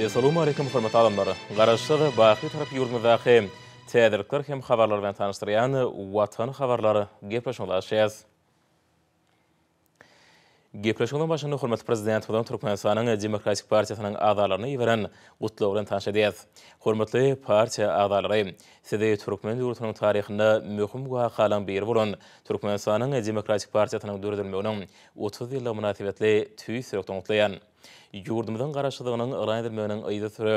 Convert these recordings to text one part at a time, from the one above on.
Essalawmaleýkum hormatly adamlar! Garaşsyz, baky Bitarap ýurdumyzdaky täzelikler hem habarlar bilen tanyşdyrýan Watan habarlar gepleşigimizi açýas. Gepleşigimiziň başynda hormatly Prezidentimiziň Türkmenistanyň Demokratik partiýasynyň agzalaryna iberen Gutlagy bilen tanyş edýäs. Hormatly partiýa agzalary! Sizi türkmen döwletiniň taryhynda möhüm wakalaryň biri bolan Türkmenistanyň Demokratik partiýasynyň döredilmeginiň 30 ýyllygy mynasybetli tüýs ýürekden gutlaýan. Ýurdumyzyň Garaşsyzlygynyň yglan edilmeginiň yzysüre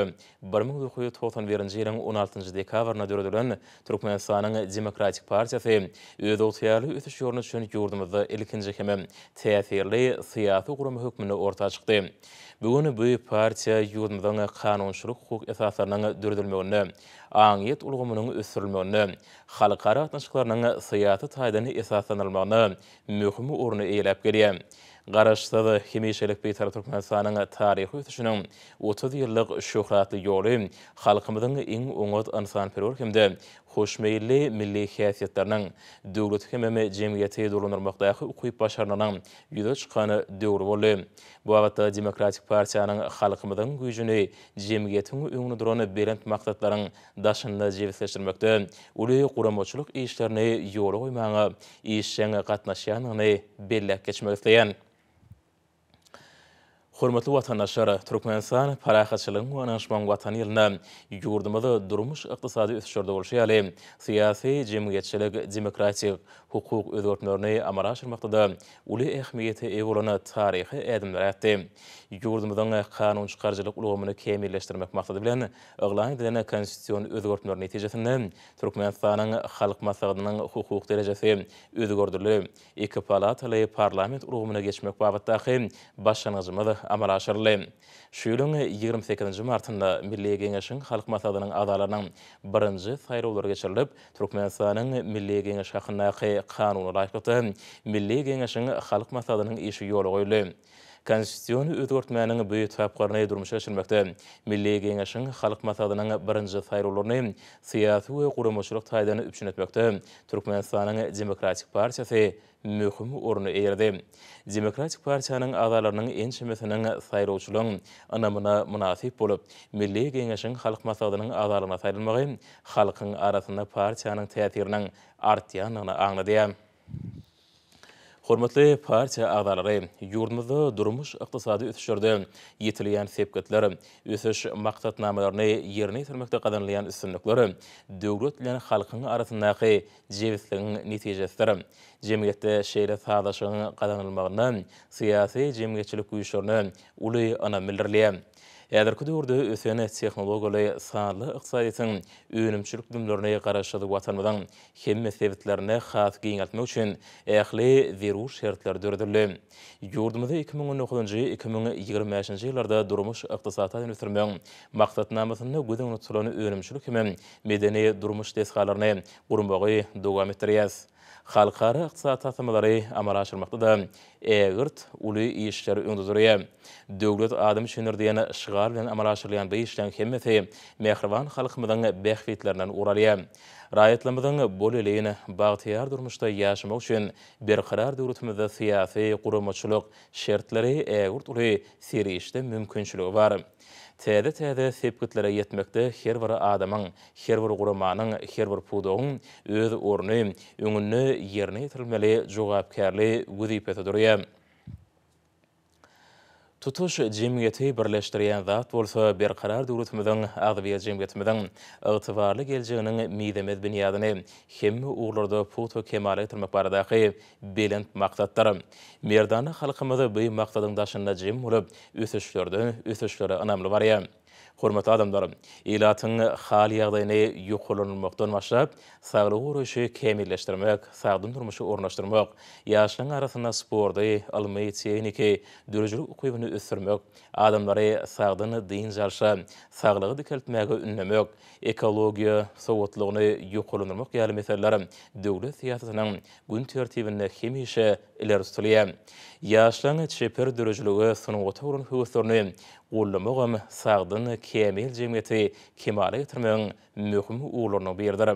1991-nji ýylyň on altynjy dekabrynda döredilen Türkmenistanyň Demokratik partiýasy özygtyýarly ösüş ýoluna düşen ýurdumyzda ilkinji hemem täsirli syýasy gurama hökmünde orta çykdy. Bu gün bu partiýa ýurdumyzyň kanunçylyk-hukuk esaslarynyň döredilmeginde, aňyýet ulgamynyň ösdürilmeginde, halkara gatnaşyklarynyň syýasy taýdan esaslandyrylmagynda möhüm orny eýeläp gelýär. Garaşsyz, hemişelik Bitarap Türkmenistanyň taryhy ösüşiniň 30 ýyllyk şöhratly ýoly halkymyzyň iň oňat ynsanperwer hem-de hoşmeýilli milli häsiýetleriniň, döwleti hemem jemgyýeti dolandyrmakdaky ukyp-başarnygynyň ýüze çykan döwri boldy. Bu babatda Demokratik partiýanyň halkymyzyň güýjüni jemgyýetiň öňünde duran belent maksatlaryň daşynda jebisleşdirmekde uly guramaçylyk işlerini ýola goýmaga işjeň gatnaşýandygyny belläp geçmek isleýän. Hormatly watandaşlar! Türkmenistan parahatçylygyň we ynanyşmagyň Watany ýylynda ýurdumyz durmuş-ykdysady ösüşlerde bolşy ýaly, syýasy, jemgyýetçilik, demokratik, hukuk özgertmelerini amala aşyrmakda-da uly ähmiýete eýe bolan taryhy ädimleri ätdi. Ýurdumyzyň kanunçykaryjylyk ulgamyny kämilleşdirmek maksady bilen yglan edilen konstitusion özgertmeler netijesinde Türkmenistanyň Halk Maslahatynyň hukuk derejesi özgerdildi, iki palataly parlament ulgamyna geçmek babatdaky başlangyjymyz amala aşyryldy. Şu ýylyň 28-nji martynda Milli Geňeşiň Halk Maslahatynyň agzalarynyň birinji saýlawlary geçirilip, Türkmenistanyň Milli Geňeşi hakyndaky Kanuna laýyklykda, Milli Geňeşiň Halk Maslahatynyň işi ýola goýuldy. Konstitusion özgertmäniň bu tapgyryny durmuşa geçirmekde Milli Geňeşiň Halk Maslahatynyň birinji saýlawlaryny syýasy we guramaçylyk taýdan üpjün etmekde Türkmenistanyň Demokratik partiýasy möhüm orny eýeledi. Demokratik partiýanyň agzalarynyň ençemesiniň saýlawçylaryň ynamyna mynasyp bolup, Milli Geňeşiň Halk Maslahatynyň agzalygyna saýlanmagy halkyň arasynda partiýanyň täsiriniň artýandygyny aňladýar. Hormatly partiýa agzalary, ýurdumyzda durmuş-ykdysady ösüşlerde ýetilýän sepgitler, ösüş maksatnamalaryny ýerine ýetirmekde gazanylýan üstünlikler döwlet bilen halkyň arasyndaky jebisligiň netijesidir. Jemgyýetde şeýle sazlaşygyň gazanylmagynda syýasy-jemgyýetçilik güýçlerine uly ynam bildirilýär. Häzirki döwürde ösen tehnologiýaly sanly ykdysadyýetiň önümçilik düzümlerini Garaşsyz Watanymyzyň hemme sebitlerinde has giňeltmek üçin ähli zerur şertler döredildi. Ýurdumyzy 2019-njy, 2025-nji ýyllarda durmuş-ykdysady taýdan ösdürmegiň Maksatnamasynda göz öňünde tutulan önümçilik hem medeni-durmuş desgalaryny gurmagy dowam etdirýäris. Halkara ykdysady taslamalary amala aşyrmakda-da ägirt uly işler öňde durýar. Döwlet adam üçindir diýen şygar bilen amala aşyrylýan bu işleň hemmesi mähriban halkymyzyň bähbitlerinden ugur alýar. Raýatlarymyzyň bolelin, bagtyýar durmuşda ýaşamagy üçin Berkarar döwletimizde syýasy, guramaçylyk şertleri ägirt uly serişde mümkinçiligi bar. Täze-täze sepgitlere ýetmekde her bir adamyň, her bir guramanyň, her bir pudagyň öz orny, öňünde ýerine ýetirilmeli jogapkärli wezipesi durýar. Tutuş jemgyýeti birleşdirýän zat bolsa Berkarar döwletimiziň, agzybir jemgyýetimiziň ygtybarly geljeginiň mizemez binýadyny hemme ugurlarda pugta kemala getirmek baradaky belent maksatdyr. Merdana halkymyz bu maksadyň daşynda jem bolup, ösüşlerden ösüşlere ynamly barýar. Hormatly adamlar! Ilatyň hal-ýagdaýyny ýokarlandyrmakdan başlap, saglygy goraýşy kämilleşdirmek, sagdyn durmuşy ornaşdyrmak, ýaşlaryň arasynda sporty, ylmy, tehniki, döredijilik ukybyny ösdürmek, adamlary sagdyn dynç alşa, saglygy dikeltmäge ündemek, ekologiýa sowatlygyny ýokarlandyrmak ýaly meseleler döwlet syýasatynyň gün tertibinde hemişe ileri tutulýar. Ýaşlaryň çeper döredijilige, sungata bolan höweslerini goldamagam sagdyn. kämil jemgyýeti kemala getirmegiň möhüm ugurlarynyň biridir.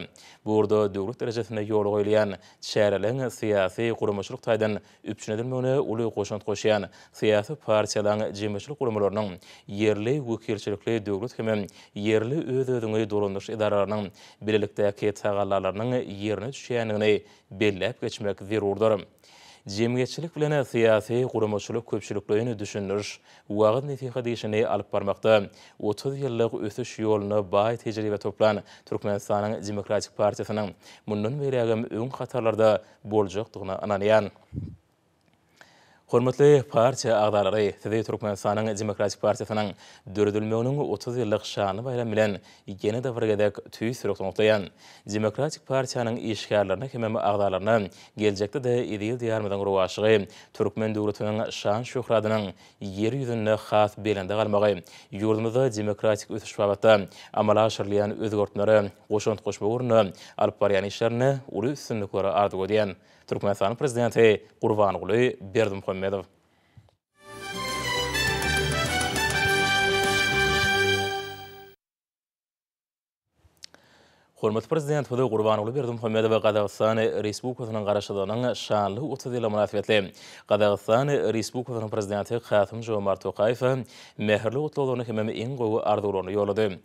Bu ugurda döwlet derejesinde ýola goýulýan çäreleriň syýasy, guramaçylyk taýdan üpjün edilmegine uly goşant goşýan syýasy partiýalaryň, jemgyýetçilik guramalarynyň, ýerli wekilçilikli döwlet hem ýerli öz-özüňi dolandyryş edaralarynyň bilelikdäki tagallalarynyň ýerine düşýändigini belläp geçmek zerurdyr. Jemgyýetçilik bilen syýasy, guramaçylyk, köpçülikleýin düşündiriş, wagyz-nesihat işini alyp barmakda 30 ýyllyk ösüş ýolunda baý tejribe toplan Türkmenistanyň Demokratik partiýasynyň mundan beýlägem öň hatarlarda boljakdygyna ynanýan. Hormatly partiýa agzalary, sizi Türkmenistanyň Demokratik partiýasynyň döredilmeginiň 30 ýyllyk şanly baýramy bilen ýene-de bir gezek tüýs ýürekden gutlaýan. Demokratik partiýanyň işgärlerine hemem agzalaryna geljekde-de eziz Diýarymyzyň rowaçlygy, türkmen döwletiniň şan-şöhratynyň Ýer ýüzünde has belende galmagy, ýurdumyzda demokratik ösüş babatda amala aşyrylýan özgertmelere goşant goşmak ugrunda alyp barýan işlerinde uly üstünlikleri arzuw edýän. Türkmenistanyň Prezidenti Gurbanguly Berdimuhamedow. Hormatly Prezidentimiz Gurbanguly Berdimuhamedow Gazagystan Respublikasynyň Garaşsyzlygynyň şanly 30 ýyllygy mynasybetli Gazagystan Respublikasynyň Prezidenti Kasym-Žomart Tokaýewe mähirli gutlaglaryny hemem iň gowy arzuwlaryny ýollady.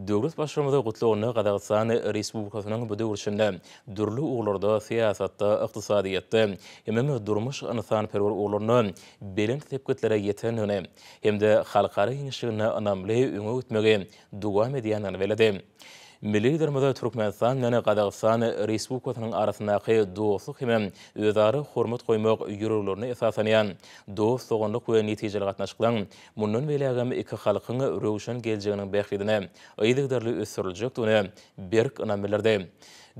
Döwlet Baştutanymyz gutlagynda Gazagystan Respublikasynyň bu döwür içinde dürli ugurlarda, syýasatda, ykdysadyýetde hemem durmuş-ynsanperwer ugurlarynda belent sepgitlere ýetendigini hem-de halkara giňişliginde ynamly öňe gitmegi dowam edýändigini belledi. Milli Liderimiz Türkmenistan bilen Gazagystan Respublikasynyň arasyndaky dostluk hem özara hormat goýmak ýörelgelerine esaslanýan dost-doganlyk we netijeli gatnaşyklaryň mundan beýlägem iki halkyň röwşen geljeginiň bähbidine yzygiderli ösdüriljekdigine berk ynam bildirdi.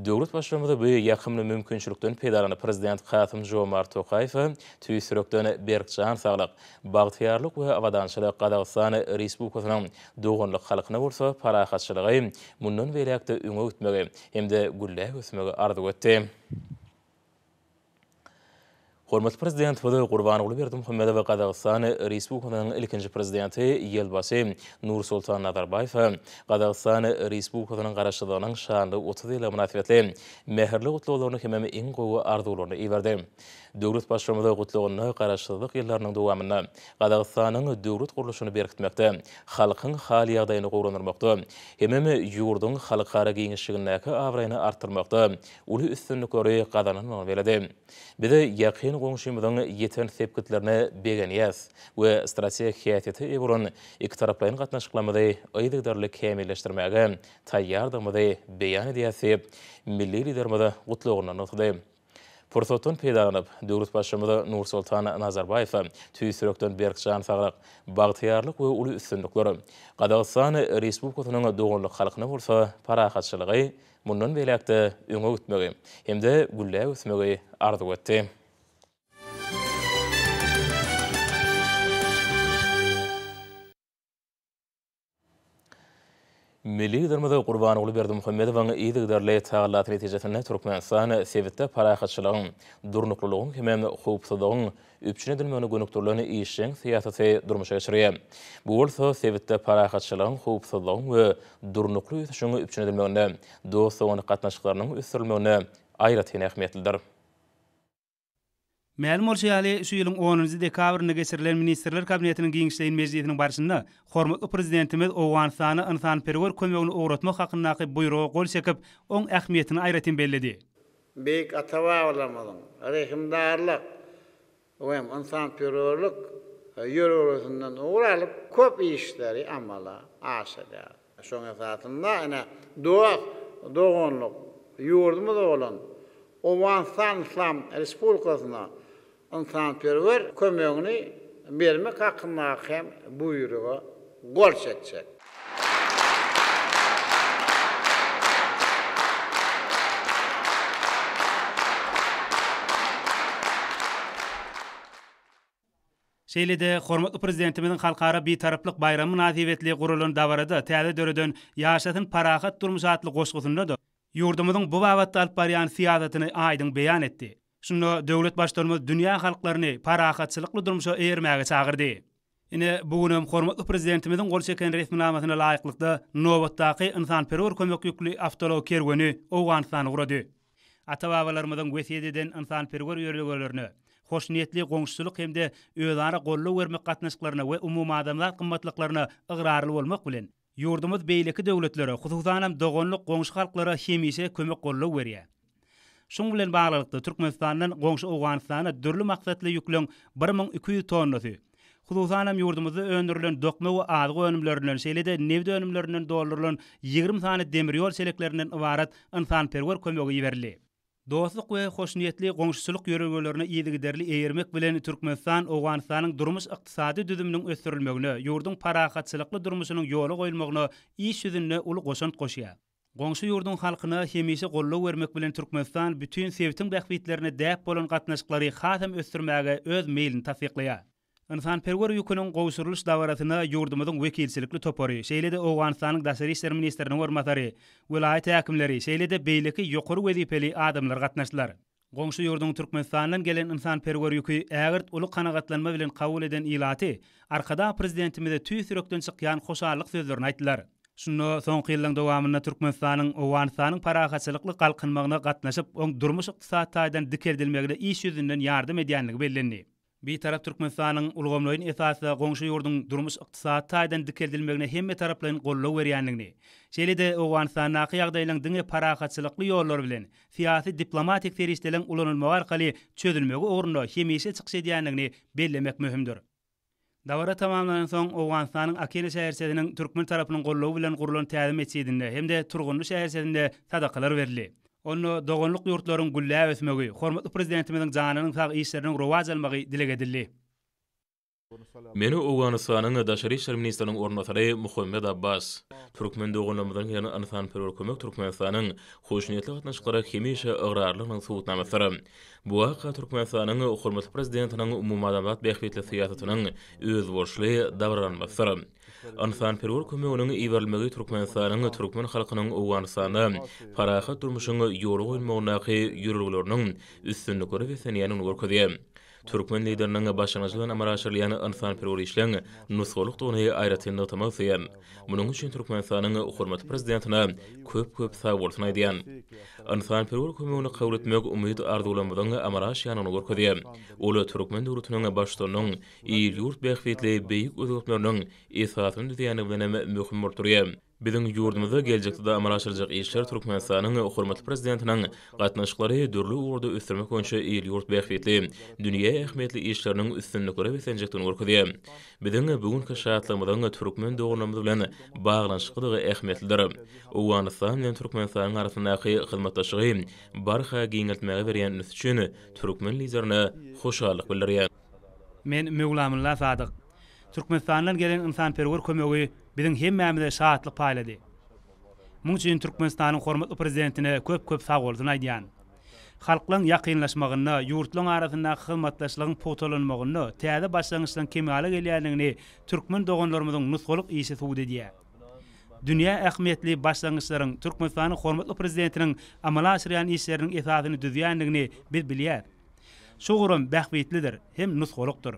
Döwlet Baştutanymyz bu ýakymly mümkinçilikden peýdalanyp, Prezident Kasym-Žomart Tokaýewe tüýs ýürekden berk jan saglyk, bagtyýarlyk we abadançylyk, Gazagystan Respublikasynyň doganlyk halkyna bolsa parahatçylygy, mundan beýläk-de öňe gitmegi hem-de gülläp ösmegi arzuw etdi. Hormatly Prezidentimiz Gurbanguly Berdimuhamedow Gazagystan Respublikasynyň ilkinji Prezidenti Ýelbasy Nursultan Nazarbaýewe Gazagystan Respublikasynyň Garaşsyzlygynyň şanly 30 ýyllygy mynasybetli mähirli gutlaglaryny hemem iň gowy arzuwlaryny iberdi. Döwlet Baştutanymyz gutlagynda Garaşsyzlyk ýyllarynyň dowamynda Gazagystanyň döwlet gurluşyny berkitmekde, halkyň hal-ýagdaýyny gowulandyrmakda hemem ýurduň halkara giňişligindäki abraýyny artdyrmakda uly üstünlikleri gazanandygyny belledi. Biz ýakyn goňşymyzyň ýeten sepgitlerine begenýäs we strategik häsiýete eýe bolan ikitaraplaýyn gatnaşyklarymyzy yzygiderli kämilleşdirmäge taýýardygymyzy beýan edýäs diýip, milli Liderimiz gutlagynda nygtady. Pursatdan peýdalanyp, döwlet Baştutanymy Nursultan Nazarbaýewe tüýs ýürekden berk jan saglyk, bagtyýarlyk we uly üstünlikler, Gazagystan Respublikasynyň doganlyk halkyna bolsa parahatçylygy, mundan beýläk-de öňe gitmegi hem-de gülläp ösmegi arzuw etdi. Milli Liderimiz Gurbanguly Berdimuhamedowyň yzygiderli tagallasy netijesinde Türkmenistan sebitde parahatçylygyň, durnuklylygyň hemem howpsuzlygyň üpjün edilmegine gönükdirilen işjeň syýasaty durmuşa geçirýär. Bu bolsa sebitde parahatçylygyň, howpsuzlygyň we durnukly ösüşiň üpjün edilmeginde, dost-doganlyk gatnaşyklarynyň ösdürilmeginde aýratyn ähmiýetlidir. Mälim bolşy ýaly, şu ýylyň onunjy dekabrynda geçirilen Ministrler Kabinetiniň giňişleýin mejlisiniň barşynda hormatly Prezidentimiz Owganystana ynsanperwer kömegini ugratmak hakyndaky Buýruga gol çekip, oň ähmiýetini aýratyn belledi. Beýik ata-babalarymyzyň rehimdarlyk we ynsanperwerlik ýörelgesinden ugur alyp, köp işleri amala aşyrýar. Şoň esasynda, ine, dost, doganlyk ýurdumyz bolan Owganystan Yslam Respublikasyna ynsanperwer kömegini bermek hakyndaky hem buýruga gol çekjek. Şeýle-de hormatly Prezidentimiziň Halkara Bitaraplyk baýramy mynasybetli guralan dabarada täze döreden Ýaşasyn parahat durmuş atly goşgusynda-da ýurdumyzyň bu babatda alyp barýan syýasatyny aýdyň beýan etdi. Şunda döwlet Baştutanymyz dünýä halklaryny parahatçylykly durmuşa eýermäge çagyrdy. Ine, bu gün hem hormatly Prezidentimiziň gol çeken resminamasyna laýyklykda, nobatdaky ynsanperwer kömek ýükli awtoulag kerweni Owganystana ugrady. Ata-babalarymyzyň wesýet eden ynsanperwer ýörelgelerine, hoşniýetli goňşuçylyk hem-de özara goldaw bermek gatnaşyklaryna we umumadamzat gymmatlyklaryna ygrarly bolmak bilen, ýurdumyz beýleki döwletlere, hususanam doganlyk goňşy halklara hemişe kömek-goldaw berýär. Şuň bilen baglylykda, Türkmenistandan goňşy Owganystana dürli maksatly ýükleň 1200 tonnasy, hususanam ýurdumyzda öndürilen dokma we azyk önümlerinden, şeýle-de nebit önümlerinden doldurylan 20 sany demir ýol çeleklerinden ybarat ynsanperwer kömegi iberildi. Dostluk we hoşniýetli goňşuçylyk ýörelgelerine yzygiderli eýermek bilen, Türkmenistan Owganystanyň durmuş-ykdysady düzüminiň ösdürilmegine, ýurduň parahatçylykly durmuşynyň ýola goýulmagyna iş ýüzünde uly goşant goşýar. Goňşy ýurduň halkyna hemişe goldaw bermek bilen Türkmenistan bütin sebitiň bähbitlerine däp bolan gatnaşyklary hasam ösdürmäge öz meýlini tassyklaýar. Ynsanperwer ýüküniň gowşurylyş dabarasyna ýurdumyzyň wekilçilikli topary, şeýle-de Owganystanyň daşary işler ministriniň orunbasary, welaýat häkimleri, şeýle-de beýleki ýokary wezipeli adamlar gatnaşdylar. Goňşy ýurduň Türkmenistandan gelen ynsanperwer ýüki ägirt uly kanagatlanma bilen kabul eden ilaty Arkadag Prezidentimize tüýs ýürekden çykýan hoşallyk sözlerini aýtdylar. Şunda soňky ýyllaryň dowamynda Türkmenistanyň Owganystanyň parahatçylykly galkynmagyna gatnaşyp, oň durmuş-ykdysady taýdan dikeldilmegine iş ýüzünden ýardam edýändigi bellendi. Bitarap Türkmenistanyň ulgamlaýyn esasda goňşy ýurduň durmuş-ykdysady taýdan dikeldilmegine hemmetaraplaýyn goldaw berýändigini, şeýle-de Owganystandaky ýagdaýlaryň diňe parahatçylykly ýollar bilen, syýasy-diplomatik serişdeleriň ulanylmagy arkaly çözülmegi ugrunda hemişe çykyş edýändigini bellemek möhümdir. Dabara tamamlanansoň, Owganystanyň Akina şäherçesiniň türkmen tarapynyň goldawy bilen gurlan täze metjidinde hem-de Turgundy şäherçesinde sadakalar berildi. Onda doganlyk ýurtlaryň gülläp ösmegi, hormatly Prezidentimiziň janynyň sag, işleriniň rowaç almagy dileg edildi. Men Owganystanyň Daşary işler ministriniň orunbasary Muhammet Abbas. Türkmen doganlarymyzdan gelen ynsanperwer kömek Türkmenistanyň hoşniýetli gatnaşyklara hemişe ygrarlydygynyň subutnamasydyr. Bu waka Türkmenistanyň hormatly Prezidentiniň umumadamzat bähbitli syýasatynyň özboluşly dabaralanmasydyr. Ynsanperwer kömeginiň iberilmegi Türkmenistanyň türkmen halkynyň Owganystanda parahat durmuşyň ýola goýulmagyndaky ýörelgeleriniň üstünliklere beslenýändigini görkezýär. Türkmen Lideriniň başlangyjy bilen amala aşyrylýan ynsanperwer işleň nusgalykdygyny aýratyn nygtamak isleýän. Munuň üçin Türkmenistanyň hormatly Prezidentine köp-köp sagbolsun aýdýan. Ynsanperwer kömegini kabul etmek umyt-arzuwlarymyzyň amala aşýandygyny görkezýär. Ol türkmen döwletiniň Baştutanynyň il-ýurt bähbitli beýik özgertmeleriniň esasyny düzýändigi bilen hem möhüm bolup durýar. Biziň ýurdumyzda geljekde-de amala aşyryljak işler Türkmenistanyň hormatly Prezidentiniň gatnaşyklary dürli ugurda ösdürmek boýunça il-ýurt bähbitli, dünýä ähmiýetli işleriniň üstünliklere beslenjekdigini görkezýär. Biziň bu günki şatlygymyzyň türkmen doganlarymyz bilen baglanyşyklydygy ähmiýetlidir. Owganystan bilen Türkmenistanyň arasyndaky hyzmatdaşlygy barha giňeltmäge berýän ünsi üçin türkmen Liderine hoşallyk bildirýär. Men Möwlamylla Sadyk. Türkmenistandan gelen ynsanperwer kömegi biziň hemmämize şatlyk paýlady. Muň üçin Türkmenistanyň hormatly Prezidentine köp-köp sagbolsun aýdýan. Halklaň ýakynlaşmagynda, ýurtlaň arasyndaky hyzmatdaşlygyň pugtalanmagynda täze başlangyçlaň kemala gelýändigini türkmen doganlarymyzyň nusgalyk işi subut edýär. Dünýä ähmiýetli başlangyçlaryň Türkmenistanyň hormatly Prezidentiniň amala aşyrýan işleriniň esasyny düzýändigini biz bilýäs. Şu uguram bähbitlidir hem nusgalykdyr.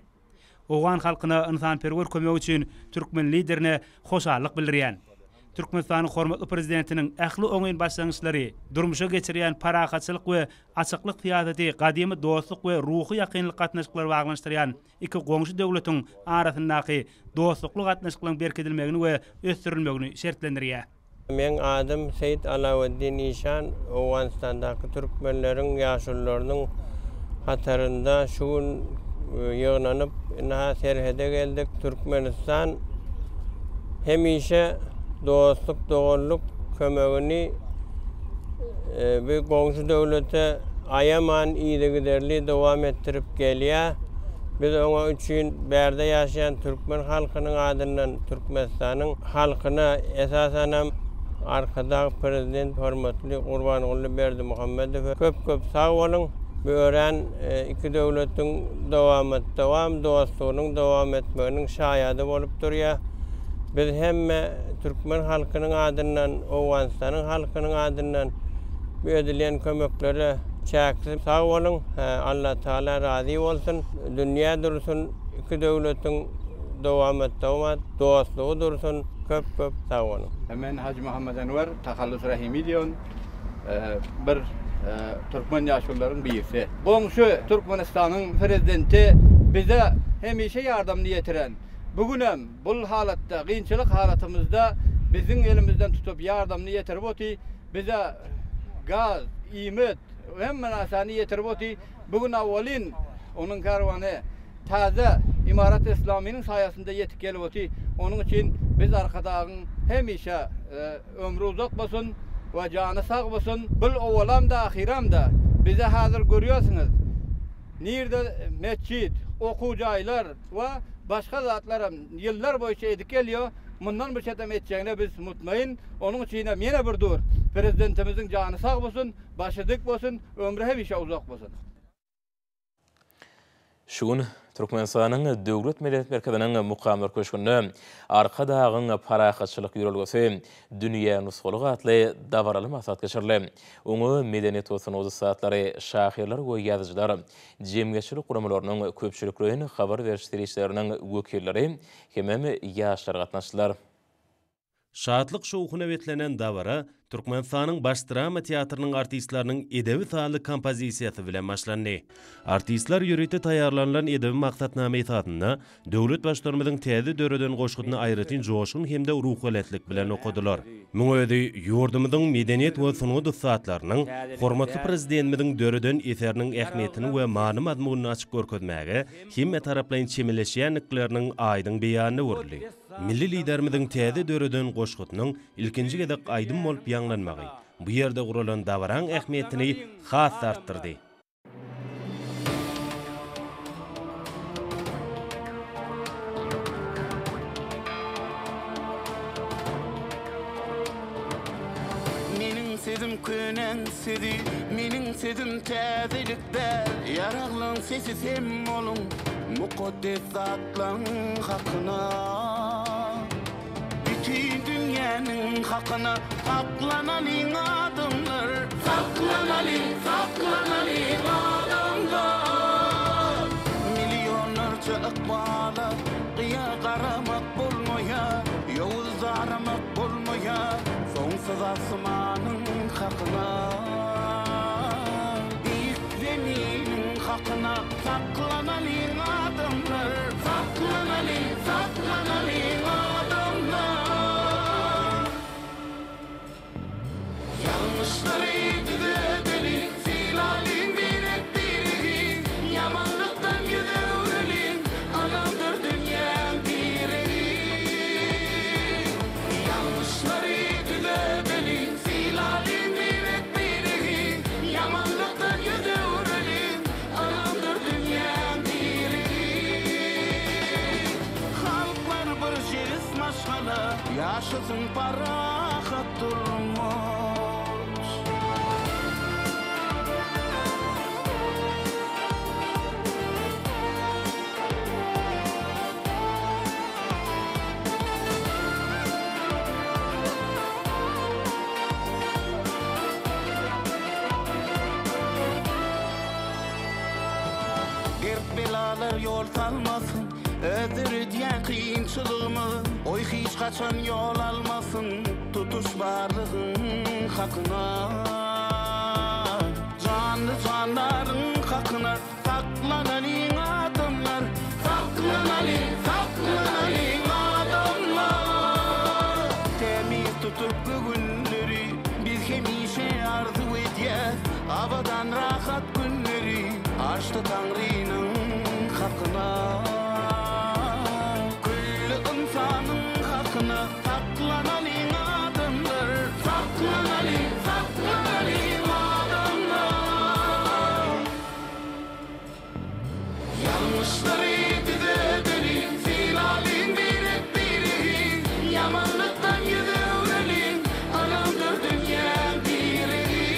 Owgan halkyna ynsanperwer kömegi üçin türkmen Liderine hoşallyk bildirýän. Türkmenistanyň hormatly Prezidentiniň ähli oňyn başlangyçlary, durmuşa geçirýän parahatçylyk we açyklyk syýasaty gadymy dostluk we ruhy ýakynlyk gatnaşyklary baglanyşdyrýan iki goňşy döwletiň arasyndaky dostlukly gatnaşyklaryň berkidilmegini we ösdürilmegini şertlendirýär. Meň adym Seýit Alaweddin Işan, Owganystandaky türkmenleriň ýaşulularynyň hatarynda şu gün ýygnanyp, ynha serhede geldik. Türkmenistan hemişe dostluk, doganlyk kömegini bu goňşy döwlete aýaman yzygiderli dowam etdirip gelýär. Biz oňa üçin bärde ýaşaýan türkmen halkynyň adyndan Türkmenistanyň halkyna, esasanam Arkadag Prezident hormatly Gurbanguly Berdimuhamedowa köp-köp sag boluň. Bu örän iki döwletiň dowamat-dowam dostlugynyň dowam etmeginiň şaýady bolup durýar. Biz hemme türkmen halkynyň adyndan, Owganystanyň halkynyň adyndan bu edilýän kömeklere çäksiz sag boluň. Allatagala razy bolsun. Dünýä dursun iki döwletiň. dowamat dowamat dostlugy dursun köp köp sag boluň. Men Hajy Muhammet Enwer, tahallus Rahimi diýen bir türkmen ýaşulularyň birisi. Goňşy Türkmenistanyň prezidenti bize hemişe ýardamyny ýetiren, bu günem bul halatda, kynçylyk halatymyzda biziň elimizden tutup ýardamyny ýetirip oty, bize gaz, iýmit, hemme narsany ýetirip oty. Bu gün awwalyn onuň kärwany täze Ymarat Islamynyň saýasynda ýetip gelip oty. Onuň üçin biz Arkadagyň hemişe ömri uzak bolsun we jany sag bolsun. Bul owalam-da ahyram-da bize häzir görýärsiňiz nirde metjit, okuw jaýlar we başga zatlaram ýyllar boýunça edip gelýär. Mundan bu çetem etjegine biz mutmaýyn. Onuň üçinem ýene bir dur Prezidentimiziň jany sag bolsun. Başy dik bolsun, ömri hemişe uzak bolsun. Şu gün Türkmenistanyň Döwlet medeniýet merkeziniň Mukamlar köşgünde Arkadagyň parahatçylyk ýörelgesi dünýä nusgalyk atly dabaraly maslahat geçirildi. Oňa medeniýet we sungat ussatlary, şahyrlar we ýazyjylar, jemgyýetçilik guramalarynyň, köpçülikleýin habar beriş serişdeleriniň wekilleri hemem ýaşlar gatnaşdylar. Şatlyk-şowhuna beslenen dabara Türkmenistanyň Baş drama teatrynyň artistleriniň edebi-sazly kompozisiýasy bilen başlandy. Artistler ýörite taýýarlanylan edebi maksatnama esasynda döwlet Baştutanymyzyň täze döreden goşgusyny aýratyn joşgun hem-de ruhubelentlik bilen okadylar. Muň özi ýurdumyzyň medeniýet we sungat ussatlarynyň hormatly Prezidentimiziň döreden eseriniň ähmiýetini we many-mazmunyny açyp görkezmäge hemmetaraplaýyn çemeleşýändikleriniň aýdyň beýanyna öwrüldi. Milli Liderimiziň täze döreden goşgusynyň ilkinji gezek aýdym bolup ýaňlanmagy bu ýerde guralan dabaraň ähmiýetini has-da artdyrdy. Meniň sözüm könäň sözi, meniň sözüm täzelik däl. Ýaraglaň sesi sem boluň, mukaddes zatlaň hakyna. Bütin dünýäniň hakyna saklanalyň adamlar. Saklanalyň, saklanalyň adamlar. Millionlarça ykbala gyýa garamak bolmaýar, ýowuz daramak bolmaýar, soňsuz asmanyň hakyna. Beýik zeminiň hakyna saklanalyň adamlar, saklanalyň, saklanalyň adamlar. Ýalňyşlary düzedeliň, sylalyň birek-biregi, Ýamanlykdan ýüz öwreliň, Ynamdyr dünýäň diregi. Ýalňyşlary düzedeliň, sylalyň birek-biregi, Ýamanlykdan ýüz öwreliň, Ynamdyr dünýäň diregi. Halklar bir jebis maşgala, Ýaşasyn parahat durmuş. Dert-belalar ýol salmasyn, Öz döredýän kynçylygymyz, Goý hiç haçan ýol almasyn, Tutuş barlygyň hakyna. Janly-jandaryň hakyna Saklanalyň adamlar, Saklanalyň, saklanalyň adamlar. Tämiz tutup göwünleri, Biz hemişe arzuw edýäs, Abadan rahat günleri, Arşda Taňrynyň hakyna. Külli ynsanyň hakyna Saklanalyň adamlar, Saklanalyň, saklanalyň adamlar. Ýalňyşlary düzedeliň, sylalyň birek-biregi, Ýamanlykdan ýüz öwreliň, Ynamdyr dünýäň diregi.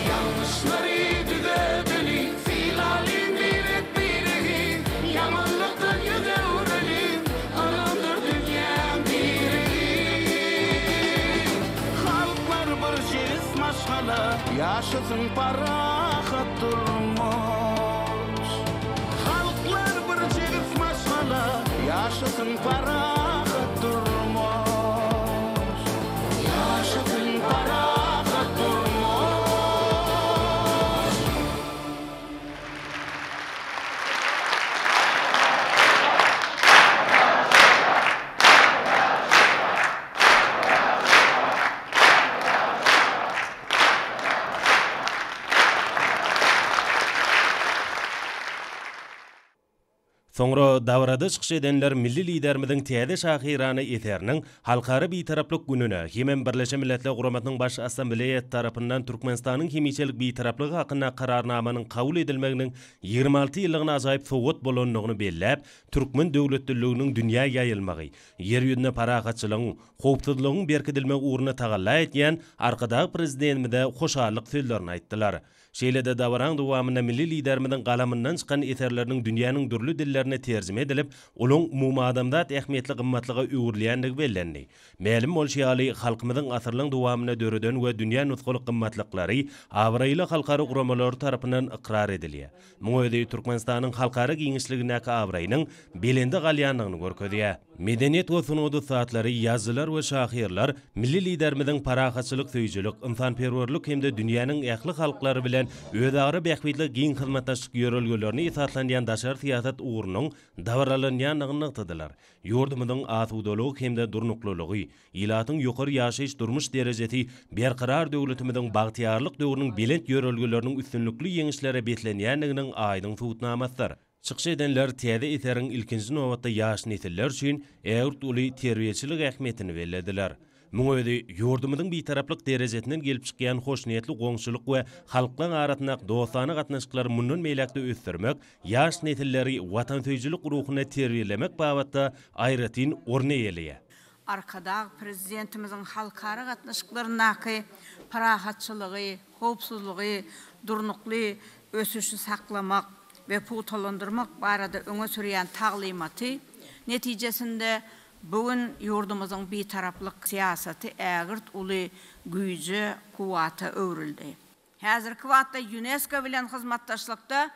Ýalňyşlary düzedeliň, sylalyň birek-biregi, Ýamanlykdan ýüz öwreliň, Ynamdyr dünýäň diregi. Halklar bir jebis maşgala, Ýaşasyn parahat durmuş. Halklar bir jebis maşgala. parahat durmuş! Ýaşasyn parahat durmuş! Soňra dabarada çykyş edenler milli Liderimiziň täze şahyrana eseriniň Halkara Bitaraplyk gününe hemem Birleşen Milletler Guramasynyň Baş Assambleýasy tarapyndan Türkmenistanyň hemişelik Bitaraplygy hakynda Kararnamanyň kabul edilmeginiň 26 ýyllygyna ajaýyp sowgat bolandygyny belläp, türkmen döwletliliginiň dünýä ýaýylmagy, Ýer ýüzünde parahatçylygyň, howpsuzlygyň berkidilmegi ugrunda tagalla edýän Arkadag Prezidentimize hoşallyk sözlerini aýtdylar. Şeýle-de dabaraň dowamynda milli Liderimiziň galamyndan çykan eserleriniň dünýäniň dürli dillerine terjime edilip, olaň umumadamzat ähmiýetli gymmatlyga öwrülýändigi bellendi. Mälim bolşy ýaly, halkymyzyň asyrlaryň dowamynda döreden we dünýä nusgalyk gymmatlyklary abraýly halkara guramalary tarapyndan ykrar edilýär. Muň özi Türkmenistanyň halkara giňişligindäki abraýynyň belende galýandygyny görkezýär. Medeniýet we sungat ussatlary, ýazyjylar we şahyrlar milli Liderimiziň parahatçylyk söýüjilik, ynsanperwerlik hem-de dünýäniň ähli halklary bilen özara bähbitli giň hyzmatdaşlyk ýörelgelerine esaslanýan daşary syýasat ugrunyň dabaralanýandygyny nygtadylar. Ýurdumyzyň asudalygy hem-de durnuklylygy, Ilatyň ýokary ýaşaýyş-durmuş derejesi Berkarar döwletimiziň bagtyýarlyk döwrüniň belent ýörelgeleriniň üstünlikli ýeňişlere beslenýändiginiň aýdyň subutnamasydyr. Çykyş edenler täze eseriň ilkinji nobatda ýaş nesiller üçin ägirt uly terbiýeçilik ähmiýetini bellediler. Muň özi ýurdumyzyň Bitaraplyk derejesinden gelip çykýan hoşniýetli goňşulyk we halklaň arasyndaky dostana gatnaşyklary mundan beýläk-de ösdürmek, ýaş nesilleri watansöýüjilik ruhunda terbiýelemek babatda aýratyn orun eýeleýär. Arkadag Prezidentimiziň halkara gatnaşyklaryndaky parahatçylygy, howpsuzlygy, durnukly ösüşi saklamak we pugtalandyrmak barada öňe sürýän taglymaty netijesinde bu gün ýurdumyzyň Bitaraplyk syýasaty ägirt uly güýje, kuwwata öwrüldi. Häzirki wagtda Ýunesko bilen hyzmatdaşlykda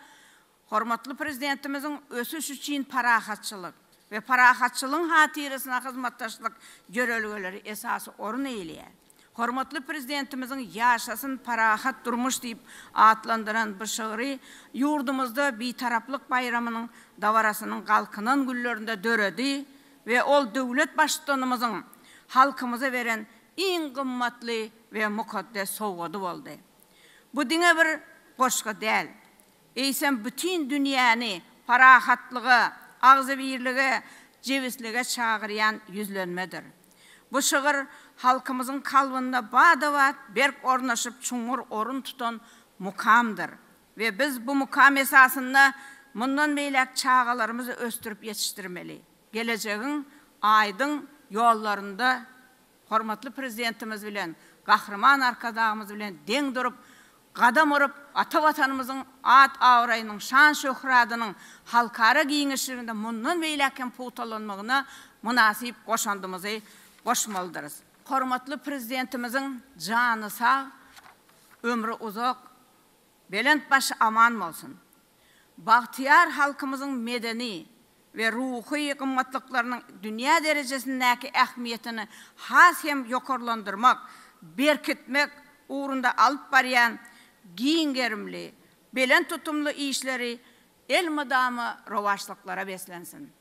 Hormatly Prezidentimiziň ösüş üçin parahatçylyk we parahatçylygyň hatyrasyna hyzmatdaşlyk ýörelgeleri esasy orun eýeleýär. Hormatly Prezidentimiziň Ýaşasyn parahat durmuş diýip atlandyran bu şygry ýurdumyzda Bitaraplyk baýramynyň dabarasynyň galkynan günlerinde döredi we ol döwlet Baştutanymyzyň halkymyza beren iň gymmatly we mukaddes sowgady boldy. Bu diňe bir goşgy däl, eýsem bütin dünýäni parahatlyga, agzybirlige, jebislige çagyrýan ýüzlenmedir. Bu şygyr halkymyzyň kalbynda bada-bat berk ornaşyp çuňňur orun tutan mukamdyr we biz bu mukam esasynda mundan beýläk çagalarymyzy ösdürip ýetişdirmeli, gelejegiň aýdyň ýollarynda Hormatly Prezidentimiz bilen, Gahryman Arkadagymyz bilen deň durup, gadam urup, ata Watanymyzyň at-abraýynyň, şan-şöhratynyň halkara giňişliginde mundan beýläk hem pugtalanmagyna mynasyp goşandymyzy goşmalydyrys. Hormatly Prezidentimiziň jany sag, ömri uzak, belent başy aman bolsun! Bagtyýar halkymyzyň medeni we ruhy gymmatlyklarynyň dünýä derejesindäki ähmiýetini has hem ýokarlandyrmak, berkitmek ugrunda alyp barýan giň gerimli, belent tutumly işleri elmydama rowaçlyklara beslensin!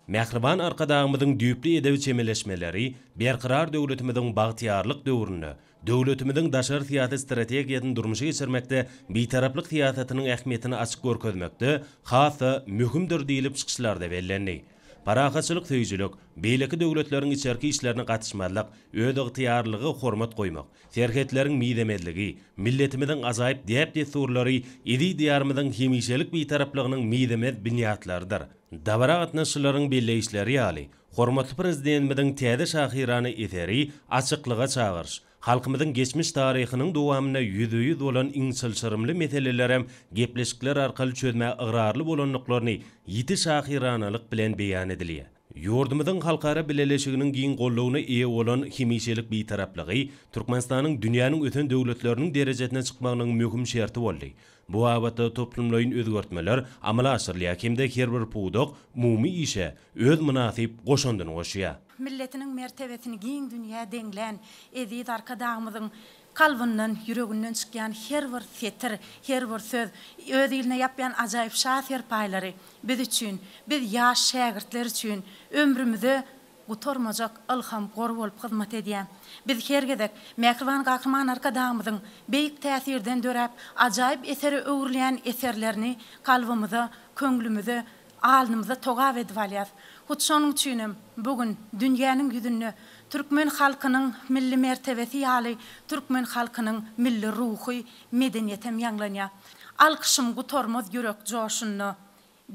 Mähriban Arkadagymyzyň düýpli edebi çemeleşmeleri Berkarar döwletimiziň bagtyýarlyk döwründe döwletimiziň daşary syýasy strategiýasyny durmuşa geçirmekde Bitaraplyk syýasatynyň ähmiýetini açyk görkezmekde has-da möhümdir diýlip çykyşlarda bellendi. Parahatçylyk söýüjilik, beýleki döwletleriň içerki işlerine gatyşmazlyk, özygtyýarlylyga hormat goýmak, serhetleriň mizemezligi, milletimiziň ajaýyp däp-dessurlary eziz Diýarymyzyň hemişelik Bitaraplygynyň mizemez binýatlarydyr. Dabara gatnaşyjylaryň belleýişleri ýaly, hormatly Prezidentimiziň täze şahyrana eseri Açyklyga çagyryş, halkymyzyň geçmiş taryhynyň dowamynda ýüzbe-ýüz bolan iň çylşyrymly meselelerem gepleşikler arkaly çözmäge ygrarly bolandyklaryny ýiti şahyranalyk bilen beýan edilýär. Ýurdumyzyň halkara bileleşiginiň giň goldawyna eýe bolan hemişelik Bitaraplygy Türkmenistanyň dünýäniň ösen döwletleriniň derejesine çykmagynyň möhüm şerti boldy. Bu babatda toplumlaýyn özgertmeler amala aşyrylýar hem-de her bir pudak umumy işe öz mynasyp goşandyny goşýar. Milletiniň mertebesini giň dünýä deňlän eziz Arkadagymyzyň Kalbyndan, ýüreginden çykýan her bir setir, her bir söz, öz iline ýapýan ajaýyp şa serpaýlary biz üçin, biz ýaş şägirtler üçin ömrümize gutarmajak ylham gory bolup hyzmat edýär. Biz her gezek mähriban Gahryman Arkadagymyzyň beýik täsirden döräp, ajaýyp esere öwrülýän eserlerini kalbymyza, köňlümize alnymyza togap edip alýas. Hut şonuň üçinem bu gün dünýäniň ýüzünde türkmen halkynyň milli mertebesi ýaly türkmen halkynyň milli ruhy, medeniýetem ýaňlanýar. Alkyşym gutarmaz ýürek joşunda,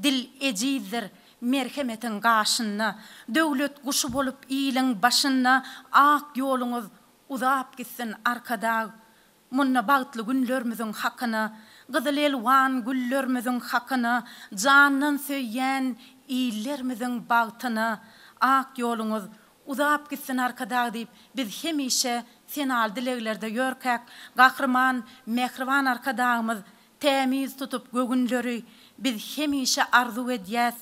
Dil ejizdir merhemetiň gaşynda, Döwlet guşy bolup iliň başynda Ak ýoluňyz uzap gitsin Arkadag! Munda bagtly günlermiziň hakyna, Gyzyl elwan güllermiziň hakyna, Jandan söýýän illermiziň bagtyna Ak ýoluňyz uzap gitsin Arkadag diýip, biz hemişe senaly dileglerde ýörkäk, Gahryman, mähriban Arkadagymyz tämiz tutup göwünleri, biz hemişe arzuw edýäs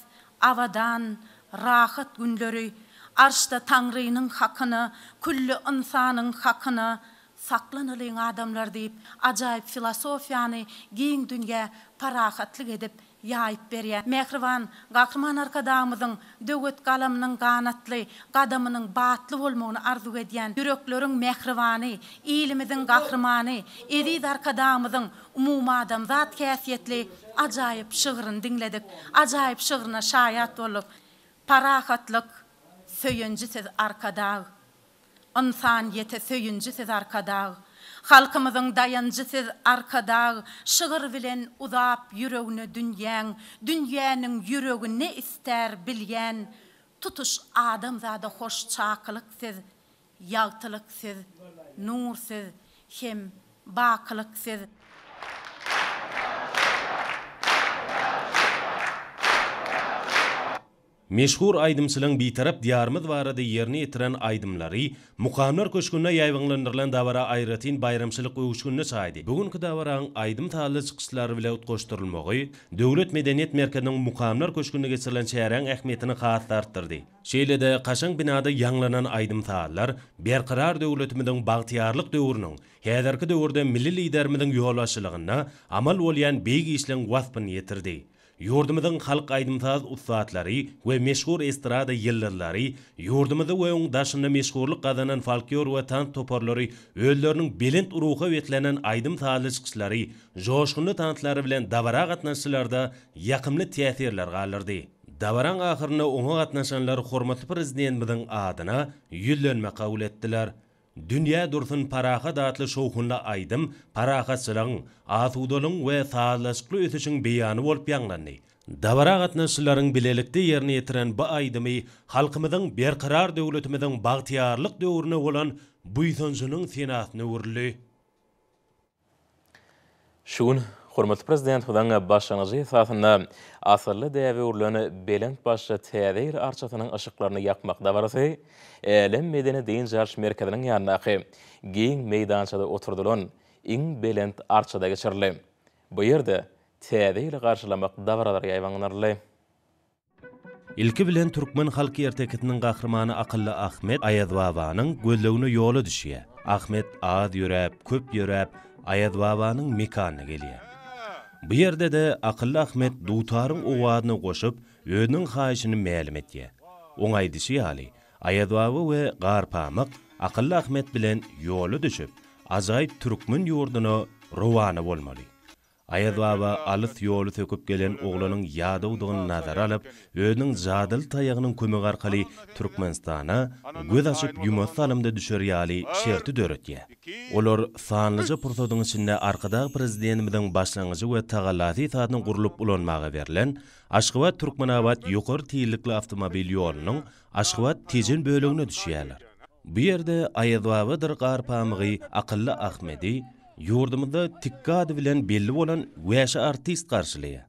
abadan, rahat günleri. Arşda Taňrynyň hakyna, külli ynsanyň hakyna Saklanalyň adamlar diýip, ajaýyp filosofiýany giň dünýä parahatlyk edip ýaýyp berýär. Mähriban Gahryman Arkadagymyzyň döwet galamynyň ganatly, gadamynyň batly bolmagyny arzuw edýän ýürekleriň mähribany, ilimiziň Gahrymany, eziz Arkadagymyzyň umumadamzat häsiýetli ajaýyp şygryny diňledik, ajaýyp şygryna şaýat bolduk. Parahatlyk söýenji siz Arkadag! Ynsanyýete söýünji siz Arkadag! Halkymyzyň daýanjy siz Arkadag! Şygyr bilen uzap ýüregne dünýäň, Dünýäniň ýüregi ne istär bilýän, Tutuş adamzada hoş çakylyk siz, Ýagtylyk siz, nur siz hem bakylyk siz. Meşhur aýdymçylaň Bitarap Diýarymyz barada ýerine ýetiren aýdymlary Mukamlar köşgünde ýaýbaňlandyrylan dabara aýratyn baýramçylyk öwüşginini çaýdy. Bu günki dabaraň aýdym-sazly çykyşlar bile utgaşdyrylmagy Döwlet medeniýet merkeziniň Mukamlar köşgünde geçirilen çäräň ähmiýetini has-da artdyrdy. Şeýle-de kaşaň binada ýaňlanan aýdym-sazlar Berkarar döwletimiziň bagtyýarlyk döwrüniň, häzirki döwürde milli Liderimiziň ýolbaşçylygynda amal bolýan beýik işleň waspyny ýetirdi. Ýurdumyzyň halk aýdym-saz ussatlary we meşhur estrada ýyldyzlary, ýurdumyzda we oň daşynda meşhurlyk gazanan folklor we tans toparlary özleriniň belent ruha beslenen aýdym-sazly çykyşlary, joşgunly tanslary bilen dabara gatnaşyjylarda ýakymly täsirler galdyrdy. Dabaraň ahyrynda oňa gatnaşanlar hormatly Prezidentimiziň adyna ýüzlenme kabul etdiler. Dünýä dursun parahat atly şowhunly aýdym parahatçylygyň, asudalygyň we sazlaşykly ösüşiň beýany bolup ýaňlandy. Dabara gatnaşyjylaryň bilelikde ýerine ýetiren bu aýdymy halkymyzyň Berkarar döwletimiziň bagtyýarlyk döwrüne bolan buýsanjynyň senasyna öwrüldi. Şu gün hormatly Prezidentimiziň başlangyjy esasynda asylly däbe öwrülen belent başly Täze ýyl arçasynyň yşyklaryny ýakmak dabarasy Älem medeni-dynç alyş merkeziniň ýanyndaky giň meýdançada oturdylan iň belent arçada geçirildi. Bu ýerde Täze ýyly garşylamak dabaralary ýaýbaňlandyryldy. Ilki bilen türkmen halk ertekisiniň gahrymany akylly Ahmet Aýazbabanyň gözlegine ýola düşýär. Ahmet az ýöräp, köp ýöräp, Aýazbabanyň mekanyna gelýär. Bu ýerde-de akylly Ahmet dutaryň owazyna goşup, özüniň haýyşyny mälim etýär. Oň aýdyşy ýaly, Aýazbaba we Garpamyk akylly Ahmet bilen ýola düşüp, ajaýyp türkmen ýurduna rowana bolmaly. Aýazbaba alys ýoly söküp gelen oglanyň ýadawdygyny nazara alyp, özüniň jadyly taýagynyň kömegi arkaly Türkmenistana göz açyp ýumasy salymda düşer ýaly şerti döretýär. Olar sanlyja pursadyň içinde Arkadag Prezidentimiziň başlangyjy we tagallasy esasynda gurlup ulanmaga berlen Aşgabat-Türkmenabat ýokary tizlikli awtomobil ýolunyň Aşgabat-Tejen bölegine düşýärler. Bu ýerde Aýazbabadyr Garpamygy, akylly Ahmedi, ýurdumyzda Tikgi ady bilen belli bolan wäşi artist garşylaýar.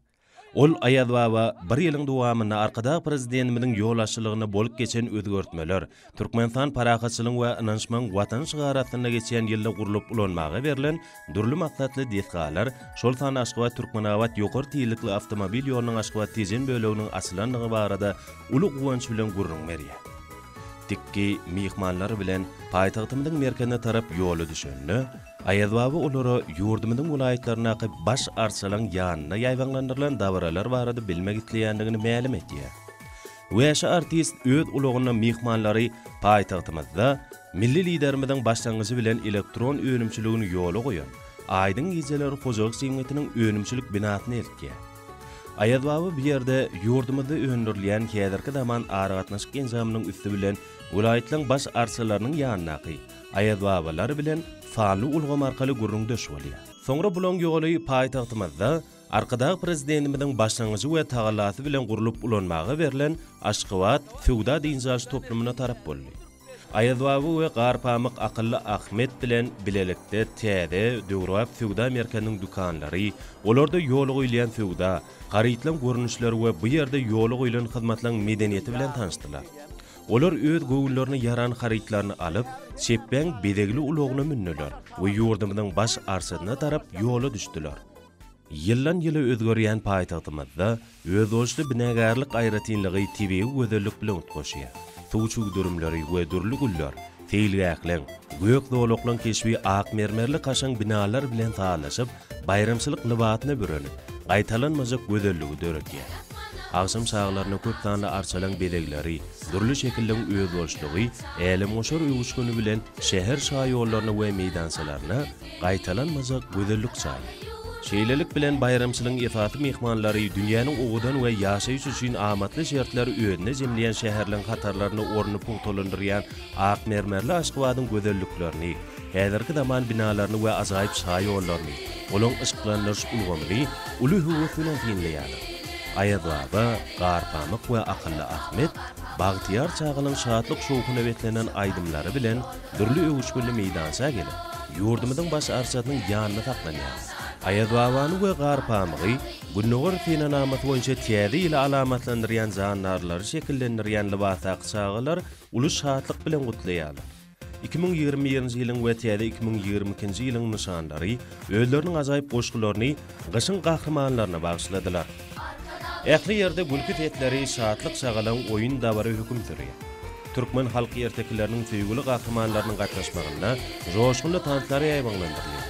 Ol Aýazbaba bir ýylyň dowamynda Arkadag Prezidentimiziň ýolbaşçylygynda bolup geçen özgertmeler, Türkmenistan parahatçylygyň we ynanyşmagyň Watany şygary astynda geçýän ýylda gurlup ulanmaga berlen dürli maksatly desgalar, şol sanda Aşgabat-Türkmenabat ýokary tizlikli awtomobil ýolunyň Aşgabat-Tejen böleginiň açylandygy barada uly guwanç bilen gürrüň berýär. Tikgi myhmanlar bilen paýtagtymyzyň merkezine tarap ýola düşende, Aýazbaba olara ýurdumyzyň welaýatlaryndaky baş arçalaryň ýanynda ýaýbaňlandyrylan dabaralar barada bilmek isleýändigini mälim edýär. Wäşi artist öz ulagynda myhmanlary paýtagtymyzda milli Liderimiziň başlangyjy bilen elektron önümçiligini ýola goýan Aýdyň gijeler hojalyk jemgyýetiniň önümçilik binasyna eltýär. Aýazbaba bu ýerde ýurdumyzda öndürilýän häzirki zaman aragatnaşyk enjamynyň üsti bilen welaýatlaryň baş arçalarynyň ýanyndaky Aýazbabalar bilen sanly ulgam arkaly gürrüňdeş bolýar. Soňra bulaň ýoly paýtagtymyzda Arkadag Prezidentimiziň başlangyjy we tagallasy bilen gurlup ulanmaga berlen Aşgabat söwda-dynç alyş toplumyna tarap boldy. Aýazbaba we Garpamyk akylly Ahmet bilen bilelikde täze, döwrebap söwda merkeziniň dükanlary, olarda ýola goýulýan söwda, harytlaryň görnüşleri we bu ýerde ýola goýlan hyzmatlaryň medeniýeti bilen tanyşdylar. Olar öz göwünlerine ýaran harytlaryny alyp, çepbeň bezegli ulagyna mündüler we ýurdumyzyň baş arçasyna tarap ýola düşdüler. Ýyldan-ýyla özgerýän paýtagtymyzda özboluşly binagärlik aýratynlygy tebigy gözellik bilen utgaşýar. Suw çüwdürimleri we dürli güller, seýilgähleň, gök zolaklaryň keşbi ak mermerli kaşaň binalar bilen sazlaşyp, baýramçylyk lybasyna bürenip, gaýtalanmajak gözelligi döredýär. Agşam çaglaryna köp sanly arçalaň bezegleri, dürli şekilleň özboluşlygy älemgoşar öwüşgini bilen şäher şaýollaryna we meýdançalaryna gaýtalanmajak gözellik çaýýar. Şeýlelik bilen, baýramçylygyň esasy myhmanlary dünýäniň owadan we ýaşaýyş üçin amatly şertleri özünde jemleýän şäherleň hatarlarynda ornuny pugtalandyrýan ak mermerli Aşgabadyň gözelliklerini, häzirki zaman binalaryny we ajaýyp şaýollaryny, olaň yşyklandyryş ulgamyny uly höwes bilen synlaýarlar. Aýazbaba, Garpamyk we akylly Ahmet bagtyýar çagalaň şatlyk-şowhuna beslenen aýdymlary bilen dürli öwüşginli meýdança gelip, ýurdumyzyň baş arçasynyň ýanynda saklanýarlar. Aýazbabany we Garpamygy Gündogar senenamasy boýunça Täze ýyly alamatlandyrýan jandarlary şekillendirýän lybasdaky çagalar uly şatlyk bilen gutlaýarlar. 2021-nji ýylyň we täze 2022-nji ýylyň nyşanlary özleriniň ajaýyp goşgularyny gyşyň gahrymanlaryna bagyşladylar. Ähli ýerde gülki sesleri, şatlyk-şagalaň, oýun-dabara höküm sürýär. Türkmen halk ertekileriniň söýgüli gahrymanlarynyň gatnaşmagynda joşgunly tanslar ýaýbaňlandyrylýar.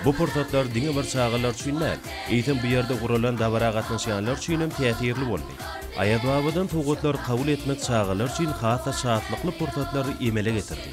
Bu pursatlar diňe bir çagalar üçin däl, eýsem bu ýerde guralan dabara gatnaşýanlar üçin hem täsirli boldy. Aýazbabadan sowgatlary kabul etmek çagalar üçin has-da şatlykly pursatlary emele getirdi.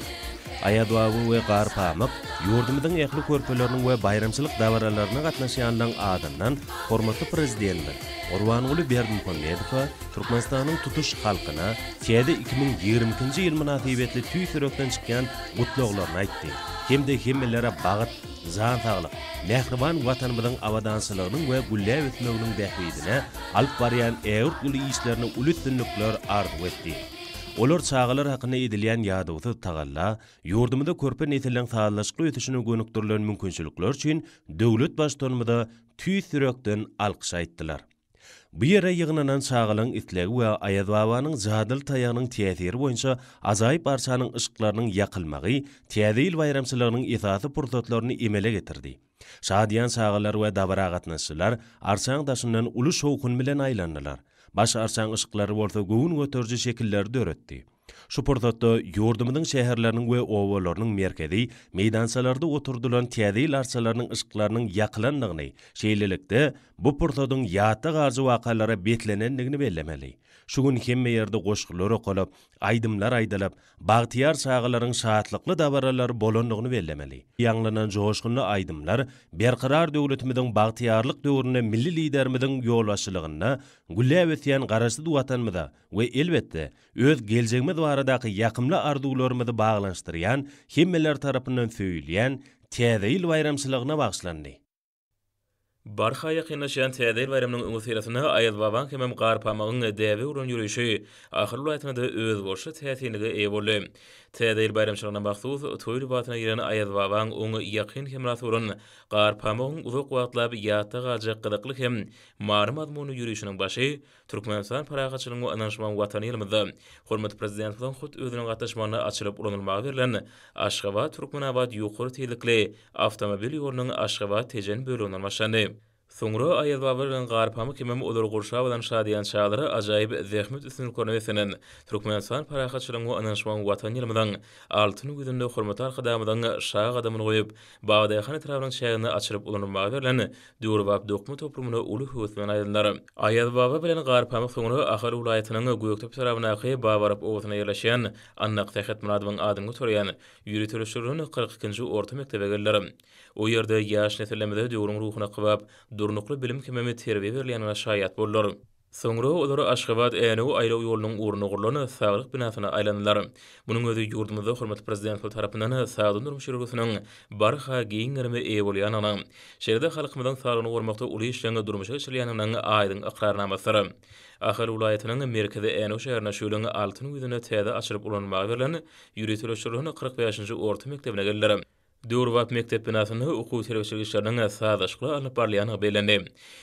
Aýazbaba we Garpamyk ýurdumyzyň ähli körpeleriniň we baýramçylyk dabaralaryna gatnaşýanlaryň adyndan hormatly Prezidentimiz Gurbanguly Berdimuhamedowa, Türkmenistanyň tutuş halkyna täze 2022-nji ýyl mynasybetli tüýs ýürekden çykýan gutlaglaryny aýtdy hem-de hemmelere bagt, jan saglyk, mähriban Watanymyzyň abadançylygynyň we gülläp ösmeginiň bähbidine alyp barýan ägirt uly işlerine uly üstünlikler arzuw etdi. Olar çagalar hakynda edilýän ýadawsyz tagalla, ýurdumyzda körpe nesilleň sazlaşykly ösüşine gönükdirilen mümkinçilikler üçin döwlet Baştutanymyza tüýs ýürekden alkyş aýtdylar. Bu ýere ýygnanan çagalaryň islegi we Aýazbabanyň jadyly taýagynyň täsiri boýunça ajaýyp arçanyň yşyklarynyň ýakylmagy Täze ýyl baýramçylygynyň esasy pursatlaryny emele getirdi. Şadyýan çagalar we dabara gatnaşyjylar arçaň daşyndan uly şowhun bilen aýlandylar. Baş arçaň yşyklary bolsa göwün göteriji şekilleri döretdi. Şu pursatda ýurdumyzyň şäherleriniň we obalarynyň merkezi meýdançalarda oturdylan Täze ýyl arçalarynyň yşyklarynyň ýakylandygyny, şeýlelikde, bu pursadyň ýatda galyjy wakalara beslenendigini bellemeli. Şu gün hemme ýerde goşgular okalyp, aýdymlar aýdylyp, bagtyýar çagalaryň şatlykly dabaralary bolandygyny bellemeli. Ýaňlanan joşgunly aýdymlar Berkarar döwletimiziň bagtyýarlyk döwründe milli Liderimiziň ýolbaşçylygynda gülläp ösýän Garaşsyz Watanymyza we elbetde, öz geljegimiz baradaky ýakymly arzuwlarymyzy baglanyşdyrýan, hemmeler tarapyndan söýülýän Täze ýyl baýramçylygyna bagyşlandy. Barha ýakynlaşýan Täze ýyl baýramynyň öňüsyrasynda Aýazbabaň hemem Garpamygyň däbe öwrülen ýörişi Ahal welaýatynda-da özboluşly täsinlige eýe boldy. Täze ýyl baýramçylygyna mahsus toý lybasyna giren Aýazbabaň oň ýakyn hemrasy bolan Garpamygyň uzak wagtlap ýatda galjak gyzykly hem many-mazmunly ýörişiniň başy Türkmenistan parahatçylygyň we ynanyşmagyň Watany ýylymyzda hormatly Prezidentimiziň hut özüniň gatnaşmagynda açylyp ulanylmaga berlen Aşgabat-Türkmenabat ýokary tizlikli awtomobil ýolunyň Aşgabat-Tejen böleginden başlandy. Soňra Aýazbaba bilen Garpamyk hemem olary gurşap alan şadyýan çagalar ajaýyp zähmet üstünliklerine beslenen Türkmenistan parahatçylygyň we ynanyşmagyň Watany ýylymyzyň altyn güýzünde hormatly Arkadagymyzyň şa gadamyny goýup, Babadaýhan etrabynyň çäginde açylyp ulanylmaga berlen döwrebap dokma toplumyna uly höwes bilen aýdyldylar. Aýazbaba bilen Garpamyk soňra Ahal welaýatynyň Gökdepe etrabyndaky Babarap obasynda ýerleşýän Annak Sähetmyradowyň adyny göterýän ýöriteleşdirilen 42-nji orta mekdebe geldiler. O ýerde ýaş nesillerimize döwrüň ruhuna kybap durnukly bilim hemem terbiýe berilýändigine şaýat boldular. Soňra olar Aşgabat-Änew aýlaw ýolunyň ugrunda gurlan Saglyk binasyna aýlandylar. Munuň özi ýurdumyzda hormatly Prezidentimiz tarapyndan sagdyn durmuş ýörelgesiniň barha giň gerime eýe bolýandygynyň, şeýle-de halkymyzyň saglygyny goramakda uly işleň durmuşa geçirilýändiginiň aýdyň ykrarnamasydyr. Ahal welaýatynyň merkezi Änew şäherinde şu ýylyň altyn güýzünde täze açylyp ulanylmaga berlen ýöriteleşdirilen 45-nji orta mekdebine geldiler. Döwrebap mekdep binasynda okuw-terbiýeçilik işleriniň sazlaşykly alnyp barylýandygy bellendi.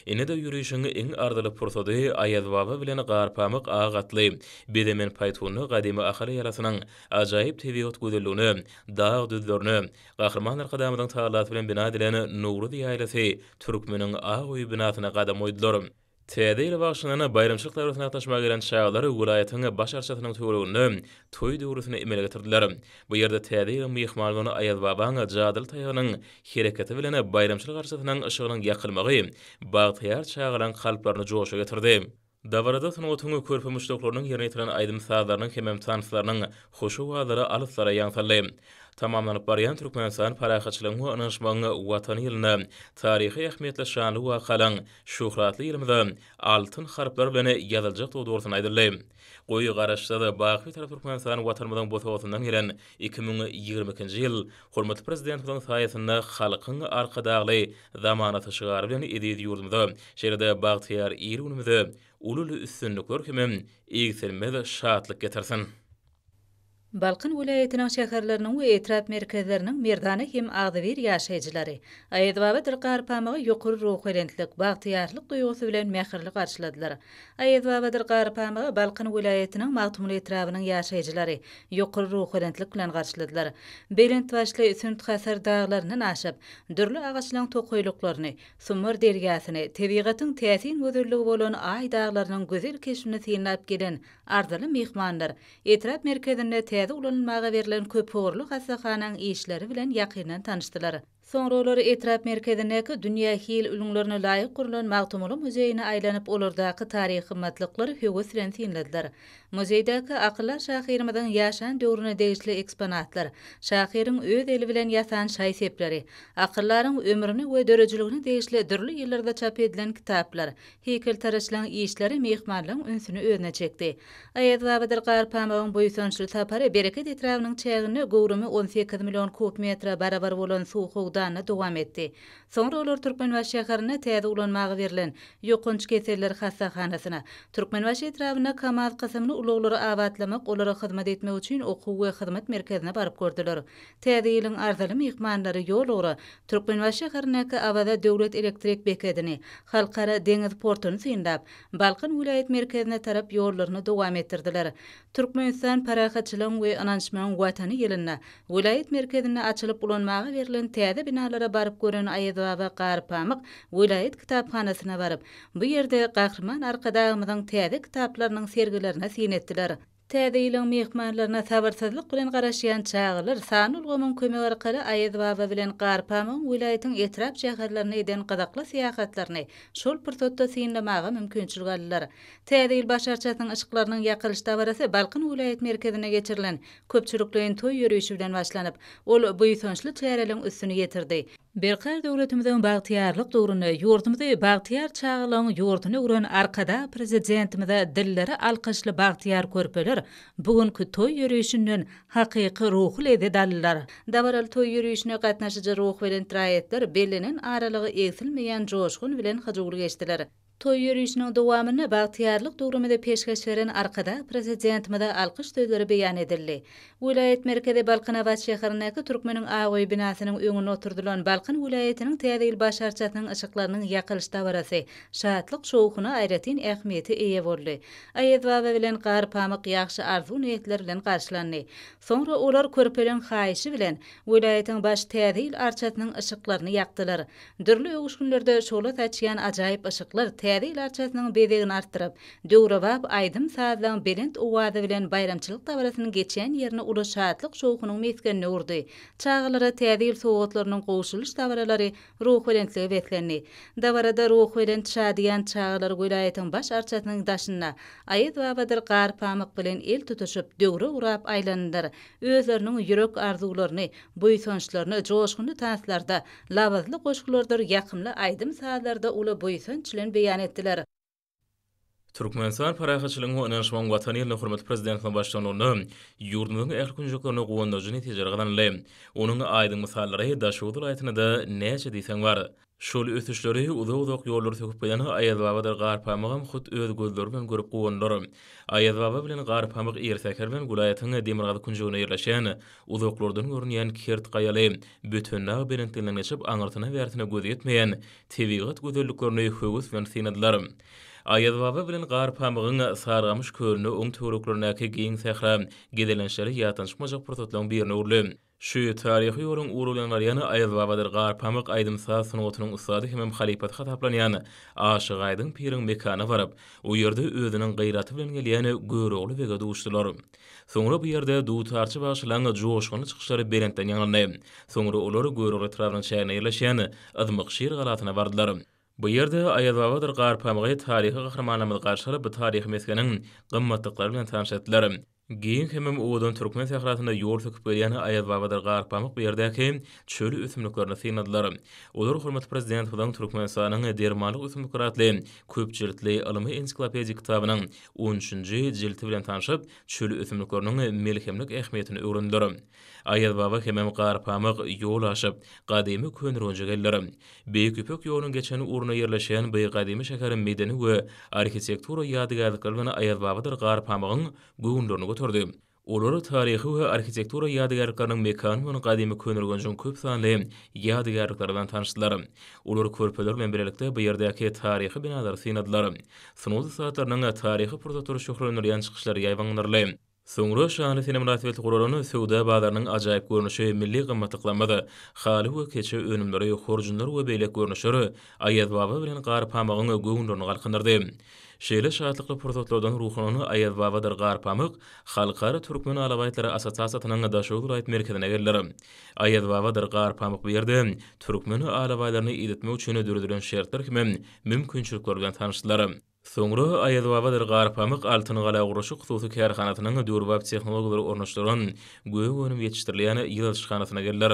Indi-de ýörişiň iň arzyly pursady Aýazbaba bilen Garpamyk ak atly, bezemen paýtunda gadymy Ahal ýalasynyň ajaýyp tebigat gözelligine, dag-düzlerine, Gahryman Arkadagymyzyň tagallasy bilen bina edilen Nowruz ýaýlasy, Türkmeniň ak öýi binasyna gadam goýdular. Täze ýyla bagyşlanan baýramçylyk dabarasyna gatnaşmaga gelen çagalar welaýatyň baş arçasynyň töwereginde toý döwresini emele getirdiler. Bu ýerde Täze ýylyň myhmany bolan Aýazbabaň jadyly taýagynyň hereketi bilen baýramçylyk arçasynyň yşygynyň ýakylmagy bagtyýar çagalaryň kalplaryny joşa getirdi. Dabarada sungatyň körpe muşdaklarynyň ýerine ýetiren aýdym-sazlarynyň hemem tanslarynyň hoş owazlary alyslara ýaň saldy. Tamamlanyp barýan Türkmenistan parahatçylygyň we ynanyşmagyň Watany ýylynda taryhy ähmiýetli şanly wakalaryň şöhratly ýylymyza altyn harplar bilen ýazyljakdygy dogrusynda aýdyldy. Goý, Garaşsyz, baky Bitarap Türkmenistan Watanymyzyň bosagasyndan gelen 2022-nji ýyl hormatly Prezidentimiziň saýasynda Halkyň Arkadagly zamanasy şygary bilen eziz ýurdumyza, şeýle-de bagtyýar il-günümize uly-uly üstünlikler hemem egsilmez şatlyk getirsin! Balkan welaýatynyň şäherleriniň we etrap merkezleriniň merdana hem agzybir ýaşaýjylary Aýazbabadyr Garpamygy ýokary ruhubelentlik, bagtyýarlyk duýgusy bilen mähirli garşyladylar. Aýazbabadyr Garpamygy Balkan welaýatynyň Magtymguly etrabynyň ýaşaýjylary ýokary ruhubelentlik bilen garşyladylar. Belent başly Sünt-Hasar daglaryndan aşyp, dürli agaçlaryň tokaýlyklaryny, Sumbar derýasyny, tebigatyň täsin gözelligi bolan Aý daglarynyň gözel keşbini synlap gelen arzyly myhmanlar Etrap merkezinde täze ulanylmaga berlen köpugurly hassahanaň işleri bilen ýakyndan tanyşdylar. Soňra olar etrap merkezindäki dünýä hil ülňülerine laýyk gurlan Magtymguly muzeýine aýlanyp, olardaky taryhy gymmatlyklary höwes bilen synladylar. Muzeýdäki akyldar şahyrymyzyň ýaşan döwrüne degişli eksponatlar, şahyryň öz eli bilen ýasan şaý-sepleri, akyldaryň ömrüne we döredijiligine degişli dürli ýyllarda çap edilen kitaplar, Heýkeltaraşlaryň işleri myhmanlaryň ünsüni özüne çekdi. Aýazbabadyr Garpamygyň buýsançly sapary Bereket etrabynyň çäginde göwrümi 18 million kub metre barabar bolan suw howdanyna dowam etdi. Soňra olar Türkmenbaşy şäherinde täze ulanmaga berlen Ýokanç keseller hassahanasyna, Türkmenbaşy etrabynda KAMAZ kysymly ulaglary abatlamak, olara hyzmat etmek üçin okuw we hyzmat merkezine baryp gördüler. Täze ýylyň arzyly myhmanlary ýol ugra Türkmenbaşy şäherindäki Awaza döwlet elektrik bekedini, Halkara deňiz portuny synlap, Balkan welaýat merkezine tarap ýollaryny dowam etdirdiler. Türkmenistan parahatçylygyň we ynanyşmagyň Watany ýylynda welaýat merkezinde açylyp ulanmaga berlen täze binalara baryp gören Aýazbaba Garpamyk welaýat kitaphanasyna baryp, bu ýerde Gahryman Arkadagymyzyň täze kitaplarynyň sergilerine syn etdiler. Täze ýylyň myhmanlaryna sabyrsyzlyk bilen garaşýan çagalar sanly ulgamyň kömegi arkaly Aýazbaba bilen Garpamygyň welaýatyň etrap-şäherlerine eden gyzykly syýahatlaryny şol pursatda synlamaga mümkinçilik aldylar. Täze ýyl baş arçasynyň yşyklarynyň ýakylyş dabarasy Balkan welaýat merkezinde geçirilen köpçülikleýin toý ýörişi bilen başlanyp, ol buýsançly çäreleriň üstüni ýetirdi. Berkarar döwletimiziň bagtyýarlyk döwründe ýurdumyzy bagtyýar çagalygyň ýurduna öwren Arkadag Prezidentimize dilleri alkyşly bagtyýar körpeler bu günki toý ýörişinden hakyky ruhy lezzet aldylar. Dabaraly toý ýörişine gatnaşyjy ruhubelent raýatlar bellenen aralygy egsilmeýän joşgun bilen hyjuwly geçdiler. Toý ýörişiniň dowamynda bagtyýarlyk döwrümizi peşgeş beren Arkadag Prezidentimize alkyş sözleri beýan edildi. Welaýat merkezi Balkanabat şäherindäki Türkmeniň ak öýi binasynyň öňünde oturdylan Balkan welaýatynyň Täze ýyl baş arçasynyň yşyklarynyň ýakylyş dabarasy şatlyk-şowhuna aýratyn ähmiýete eýe boldy. Aýazbaba bilen Garpamyk ýagşy arzuw-niýetler bilen garşylandy. Soňra olar körpeleň haýyşy bilen welaýatyň baş Täze ýyl arçasynyň yşyklaryny ýakdylar. Dürli öwüşginlerde şugla saçýan ajaýyp yşyklar Täze ýyl arçasynyň bezegini artdyryp, döwrebap aýdym-sazlaň belent owazy bilen baýramçylyk dabarasynyň geçýän ýerini uly şatlyk-şowhunyň mesgenine öwürdi. Çagalara Täze ýyl sowgatlarynyň gowşurylyş dabaralary ruhubelentlige beslendi. Dabarada ruhubelent şadyýan çagalar welaýatyň baş arçasynyň daşynda Aýaz babadyr Garpamyk bilen el tutuşyp, döwre gurap aýlandylar. Özleriniň ýürek arzuwlaryny, buýsançlaryny joşgunly tanslarda, labyzly goşgulardyr ýakymly aýdym-sazlarda uly buýsanç bilen beýan etdiler. Türkmenistan parahatçylygyň we ynanyşmagyň Watany ýylynda hormatly Prezidentimiziň baştutanlygynda ýurdumyzyň ähli künjeklerinde guwandyryjy netijeler gazanyldy. Onuň aýdyň mysallary Daşoguz welaýatynda-da näçe diýseň bar. Şol ösüşleri uzak-uzak ýollary söküp gelen Aýazbabadyr Garpamygam hut öz gözleri bilen görüp guwandylar. Aýazbaba bilen Garpamyk ir säher bilen welaýatyň demirgazyk künjeginde ýerleşýän, uzaklardan görünýän kert gaýaly Bötendag belentliginden geçip, aňyrsyna-bärsine göz ýetmeýän tebigat gözelliklerini höwes bilen synladylar. Aýazbaba bilen Garpamygyň Sarygamyş kölüne, oň töwereklerindäki giň sähra gezelençleri ýatdan çykmajak pursatlaryň birine öwrüldi. Şu taryhy ýoluň ugry bilen barýan Aýazbabadyr Garpamyk aýdym-saz sungatynyň ussady hemem halypasy hasaplanýan Aşyk Aýdyň piriň mekanyna baryp, o ýerde özüniň gaýraty bilen gelýän Görogly bege duşdular. Soňra bu ýerde dutarçy bagşylaň joşgunly çykyşlary belentden ýaňlandy. Soňra olar Görogly etrabynyň çäginde ýerleşýän Yzmykşir galasyna bardylar. Bu ýerde Aýazbabadyr Garpamygy taryhy gahrymanlarymyz garşy alyp, bu taryhy mesgeniň gymmatlyklary bilen tanyş etdiler. Giň hemem owadan türkmen sährasynda ýol söküp gelýän Aýazbabadyr Garpamyk bu ýerdäki çöl ösümliklerini synladylar. Olar hormatly Prezidentimiziň Türkmenistanyň dermanlyk ösümlikleri atly köp jiltli ylmy-ensiklopedik kitabynyň on üçünji jilti bilen tanşyp, çöl ösümlikleriniň melhemlik ähmiýetini öwrendiler. Aýazbaba hemem Garpamyk ýol aşyp, gadymy Köneürgenje geldiler. Beýik Ýüpek ýolunyň geçen ugrunda ýerleşýän bu gadymy şäher medeni we arhitektura ýadygärlikleri bilen Aýazbabadyr Garpamygyň göwünlerini göterdi. Olar taryhy we arhitektura ýadygärlikleriniň mekany bolan gadymy Köneürgenjiň köp sanly ýadygärlikleri bilen tanyşdylar. Olar körpeler bilen birlikde bu ýerdäki taryhy binalary synladylar. Sungat ussatlarynyň taryhy pursatlary şöhlelendirýän çykyşlary ýaýbaňlandyryldy. Soňra şanly sene mynasybetli guralan söwda bazarynyň ajaýyp görnüşi milli gymmatlyklarymyz, haly we keçe önümleri, horjunlar we beýleki görnüşler Aýazbaba bilen Garpamygyň göwünlerini galkyndyrdy. Şeýle şatlykly pursatlardan ruhlanan Aýazbabadyr Garpamyk Halkara Türkmen alabaýtlary assosiasiýasynyň Daşoguz welaýat merkezine geldiler. Aýazbabadyr Garpamyk bu ýerde türkmen alabaýlaryny idetmek üçin döredilen şertler hemem mümkinçilikler bilen tanyşdylar. Soňra Aýazbabadyr Garpamyk Altyn gala gurluşyk hususy kärhanasynyň döwrebap tehnologiýalary ornaşdyran gök önüm ýetişdirilýän ýyladyşhanasyna geldiler.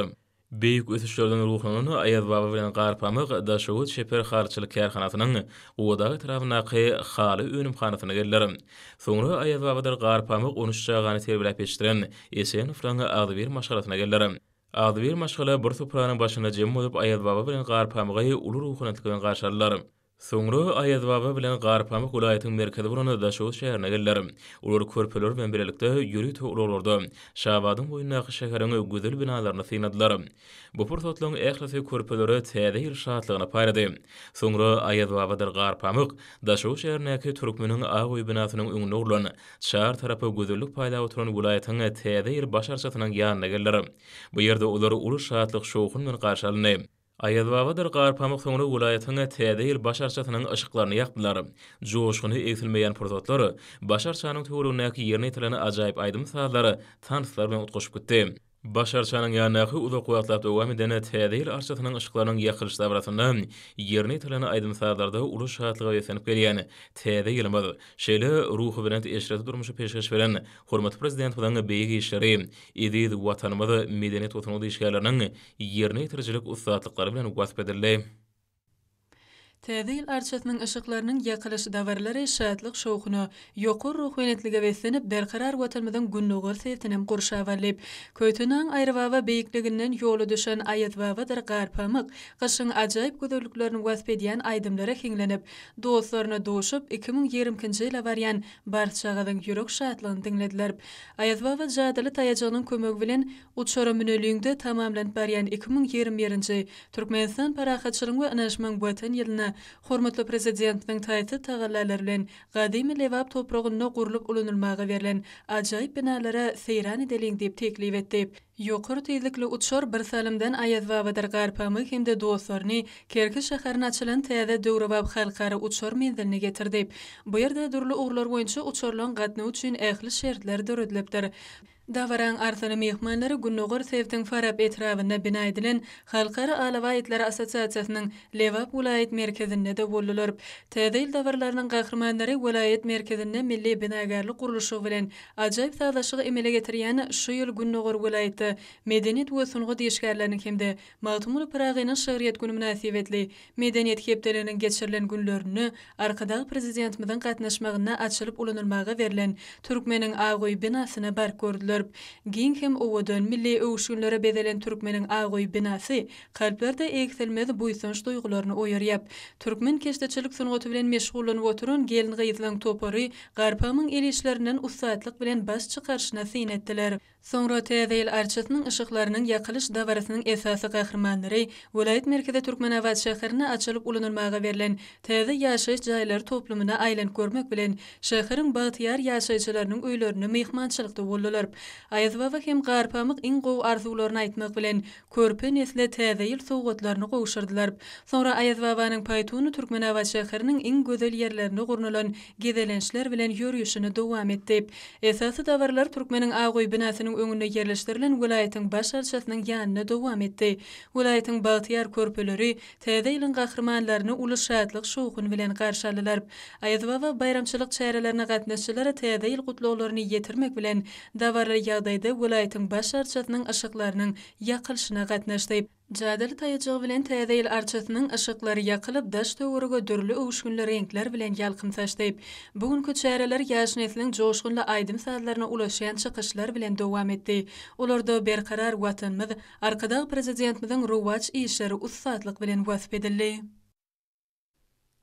Beýik ösüşlerden ruhlanan Aýazbaba bilen Garpamyk Daşoguz çeper halyçylyk kärhanasynyň Gubadag etrabyndaky haly önümhanasyna geldiler. Soňra Aýazbabadyr Garpamyk on üç çagany terbiýeläp ýetişdiren Esenowlaryň agzybir maşgalasyna geldiler. Agzybir maşgala bir supranyň başynda jem bolup Aýazbaba bilen Garpamygy uly ruhubelentlik bilen garşy aldylar. Soňra Aýazbaba bilen Garpamyk welaýatyň merkezi bolan Daşoguz şäherine geldiler. Olar körpeler bilen birlikde ýörite ulaglarda Şabadyň boýundaky şäheriň gözel binalaryny synladylar. Bu pursatlaryň ählisi körpelere Täze ýyl şatlygyny paýlady. Soňra Aýazbabadyr Garpamyk Daşoguz şäherindäki Türkmeniň ak öýi binasynyň öňünde gurlan, çar tarapa gözellik paýlap oturan welaýatyň Täze ýyl baş arçasynyň ýanyna geldiler. Bu ýerde olar uly şatlyk-şowhun bilen garşy alyndy. Aýazbabadyr Garpamyk soňra welaýatyň Täze ýyl baş arçasynyň yşyklaryny ýakdylar. Joşguny egsilmeýän pursatlar, baş arçanyň töweregindäki ýerine ýetirilen ajaýyp aýdym-sazlar tanslar bilen utgaşyp gitdi. Baş arçanyň ýanyndaky uzak wagtlap dowam eden Täze ýyl arçasynyň yşyklarynyň ýakylyş dabarasynda ýerine ýetirilen aýdym-sazlarda uly şatlyga beslenip gelýän Täze ýylymyz, şeýle ruhubelent eşretli durmuşy peşgeş beren hormatly Prezidentimiziň beýik işleri, eziz Watanymyz medeniýet we sungat işgärleriniň ýerine ýetirijilik ussatlyklary bilen wasp edildi. Täze ýyl arçasynyň yşyklarynyň ýakylyş dabaralary şatlyk-şowhuna, ýokary ruhubelentlige beslenip, berkarar Watanymyzyň gündogar sebitinem gurşap aldy. Köýtenaň Aýrybaba beýikliginden ýola düşen Aýazbabadyr Garpamyk gyşyň ajaýyp gözelliklerini wasp edýän aýdymlara hiňlenip, dostlaryna duşup, 2022-nji ýyla barýan barsjagazyň ýürek şatlygyny diňlediler. Aýazbaba jadyly taýajygynyň kömegi bilen Uçara müneliň-de, tamamlanyp barýan 2021-nji Türkmenistan parahatçylygyň we ynanyşmagyň Watan ýylynda hormatly Prezidentimiziň taýsyz tagallalary bilen gadymy Lebap topragynda gurlup ulanylmaga berlen ajaýyp binalara seýran edeliň diýip teklip etdi. Ýokary tizlikli uçar birsalymdan Aýazbabadyr Garpamyk hem-de dostlaryny Kerki şäherinde açylan täze döwrebap halkara uçar menziline getirdi. Bu ýerde dürli ugurlar boýunça uçarlaryň gatnawy üçin ähli şertler döredilipdir. Dabaraň arzyly myhmanlary gündogar sebitiň Farap etrabynda bina edilen Halkara alabaý itleri assosiasiýasynyň Lebap welaýat merkezinde-de boldular. Täze ýyl dabaralarynyň gahrymanlary welaýat merkezinde milli binagärlik gurluşygy bilen ajaýyp sazlaşygy emele getirýän şu ýyl gündogar welaýatda Medeniýet we sungat işgärleriniň hem-de Magtymguly Pyragynyň şygryýet güni mynasybetli Medeniýet hepdeliginiň geçirilen günlerinde Arkadag Prezidentimiziň gatnaşmagynda açylyp ulanylmaga berlen Türkmeniň ak öýi binasyna baryp gördüler. Giň hem owadan, milli öwüşginlere bezelen Türkmeniň ak öýi binasy kalplarda egsilmez buýsanç duýgularyny oýarýar. Türkmen keşdeçilik sungaty bilen meşgullanyp oturan gelin-gyzlaň topary Garpamyň el işlerinden ussatlyk bilen baş çykaryşyna syn etdiler. Soňra Täze ýyl arçasynyň yşyklarynyň ýakylyş dabarasynyň esasy gahrymanlary welaýat merkezi Türkmenabat şäherinde açylyp ulanylmaga berlen täze ýaşaýyş jaýlary toplumyna aýlanyp görmek bilen, şäheriň bagtyýar ýaşaýjylarynyň öýlerinde myhmançylykda boldular. Aýazbaba hem Garpamyk iň gowy arzuwlaryny aýtmak bilen, körpe nesle Täze ýyl sowgatlaryny gowşurdylar. Soňra Aýazbabanyň paýtuny Türkmenabat şäheriniň iň gözel ýerlerinde gurnalan gezelençler bilen ýörişini dowam etdi. Esasy dabaralar Türkmeniň Ak öý binasynyň öňünde ýerleşdirilen welaýatyň baş arçasynyň ýanynda dowam etdi. Welaýatyň bagtyýar körpeleri Täze ýylyň gahrymanlaryny uly şatlyk-şowhun bilen garşy aldylar. Aýazbaba baýramçylyk çärelerine gatnaşyjylara Täze ýyl gutlaglaryny ýetirmek bilen, dabaraly ýagdaýda welaýatyň baş arçasynyň yşyklarynyň ýakylyşyna gatnaşdy. Jadyly taýajygy bilen Täze ýyl arçasynyň yşyklary ýakylyp, daş-töwerege dürli öwüşginli reňkler bilen ýalkym saçdy. Bu günki çäreler ýaş nesliň joşgunly aýdym-sazlaryna ulaşýan çykyşlar bilen dowam etdi. Olarda berkarar Watanymyz, Arkadag Prezidentimiziň rowaç işleri ussatlyk bilen wasp edildi.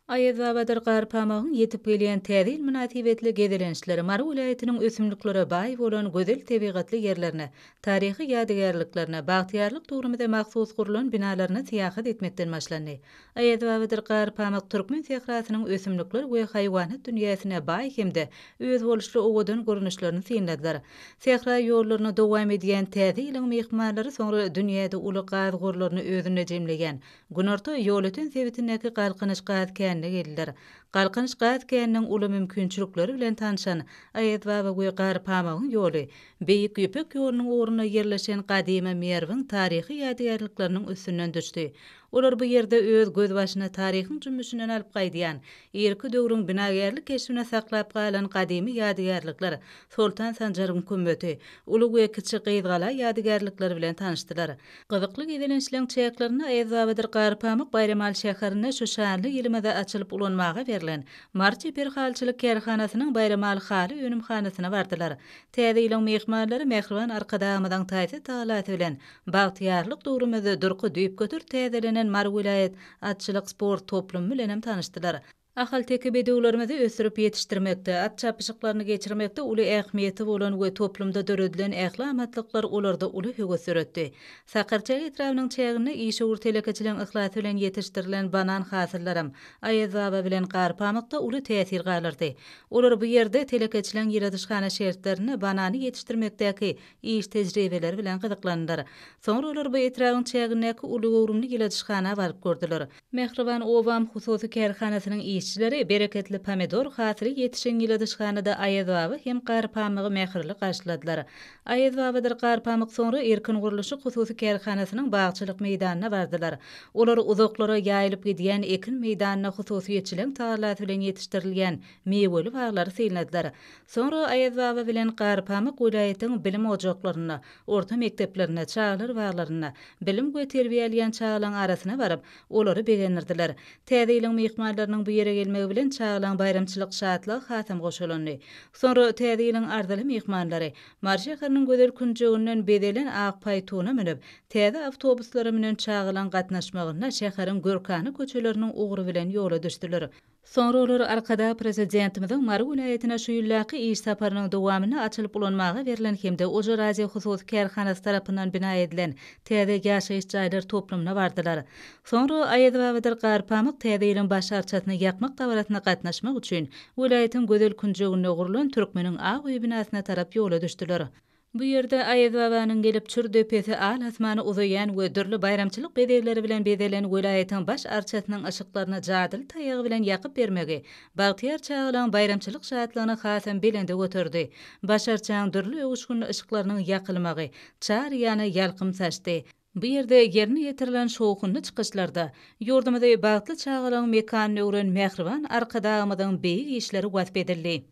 Aýazbabadyr Garpamygyň ýetip gelýän Täze ýyl mynasybetli gezelençleri Mary welaýatynyň ösümliklere baý bolan gözel tebigatly ýerlerine, taryhy ýadygärliklerine, bagtyýarlyk döwrümize mahsus gurlan binalaryna syýahat etmekden başlandy. Aýazbabadyr Garpamyk türkmen sährasynyň ösümlikler we haýwanat dünýäsine baý hem-de özboluşly owadan görnüşlerini synladylar. Sähra ýollaryny dowam edýän Täze ýylyň myhmanlary soňra dünýäde uly gaz gorlaryny özünde jemleýän Günorta Ýolöten sebitindäki Galkynyş gaz känine geldiler. Galkynyş gaz käniniň uly mümkinçilikleri bilen tanşan Aýazbaba we Garpamygyň ýoly Beýik Ýüpek ýolunyň ugrunda ýerleşen gadymy Merwiň taryhy ýadygärlikleriniň üstünden düşdi. Olar bu ýerde öz gözbaşyny taryhyň jümmüşinden alyp gaýdýan, irki döwrüň binagärlik keşbini saklap galan gadymy ýadygärlikler, Soltan Sanjaryň kümmeti, Uly we Kiçi Gyzgala ýadygärlikleri bilen tanyşdylar. Gyzykly gezelençleň çäklerinde Aýazbabadyr Garpamyk Baýramaly şäherinde şu şanly ýylymyzda açylyp ulanmaga berlen Mary çeper halyçylyk kärhanasynyň Baýramaly haly önümhanasyna bardylar. Täze ýylyň myhmanlary mähriban Arkadagymyzyň taýsyz tagalasy bilen bagtyýarlyk döwrümizde durky düýpgöter täzelenen Mary welaýat atçylyk sport toplumy bilenem tanyşdylar. Ahalteke bedewlerimizi ösdürip ýetişdirmekde, at çapyşyklaryny geçirmekde uly ähmiýeti bolan we toplumda döredilen ähli amatlyklar olarda uly höwes döretdi. Sakarçäge etrabynyň çäginde işewür telekeçiligiň yhlasy bilen ýetişdirilen banan hasyllaram Aýazbaba bilen Garpamykda uly täsir galdyrdy. Olar bu ýerde telekeçiligiň ýyladyşhana şertlerinde banany ýetişdirmekdäki iş tejribeleri bilen gyzyklandylar. Soňra olar bu etrabyň çägindäki uly göwrümli ýyladyşhana baryp gördüler. Mähriban obam hususy kärhanasynyň işçi. işçileri bereketli pomidor hasyly ýetişen ýyladyşhanada Aýazbaba hem Garpamygy mähirli garşyladylar. Aýazbabadyr Garpamyk soňra Erkin gurluşyk hususy kärhanasynyň bagçylyk meýdanyna bardylar. Olar uzaklara ýaýylyp gidýän ekin meýdanynda hususyýetçileň tagallasy bilen ýetişdirilýän miweli baglary synladylar. Soňra Aýazbaba bilen Garpamyk welaýatyň bilim ojaklarynda, orta mekdeplerinde, çagalar baglarynda bilim we terbiýe alýan çagalaň arasyna baryp, olary begendirdiler. Täze ýylyň myhmanlarynyň bu ýere gelmegi bilen çagalaň baýramçylyk şatlygy hasam goşalandy. Soňra Täze ýylyň arzyly myhmanlary Mary şäheriniň gözel künjeginden bezelen ak paýtuna münüp, täze awtobuslara münen çagalaň gatnaşmagynda şäheriň görkana köçeleriniň ugry bilen ýola düşdüler. Soňra olar Arkadag Prezidentimiziň Mary welaýatyna şu ýyldaky iş saparynyň dowamynda açylyp ulanmaga berlen hem-de Ojar Aziýa hususy kärhanasy tarapyndan bina edilen täze ýaşaýyş jaýlar toplumyna bardylar. Soňra Aýazbabadyr Garpamyk Täze ýylyň baş arçasyny ýakmak dabarasyna gatnaşmak üçin welaýatyň gözel künjeginde gurlan Türkmeniň ak öýi binasyna tarap ýola düşdüler. Bu ýerde Aýazbabanyň gelip çür depesi al-asmana uzaýan we dürli baýramçylyk bezegleri bilen bezelen welaýatyň baş arçasynyň yşyklaryny jadyly taýagy bilen ýakyp bermegi bagtyýar çagalaryň baýramçylyk şatlygyny hasam belende göterdi. Baş arçaň dürli öwüşginli yşyklarynyň ýakylmagy çar ýana ýalkym saçdy. Bu ýerde ýerine ýetirilen şowhunly çykyşlarda ýurdumyzy bagtly çagalygyň mekanyna öwren mähriban Arkadagymyzyň beýik işleri wasp edildi.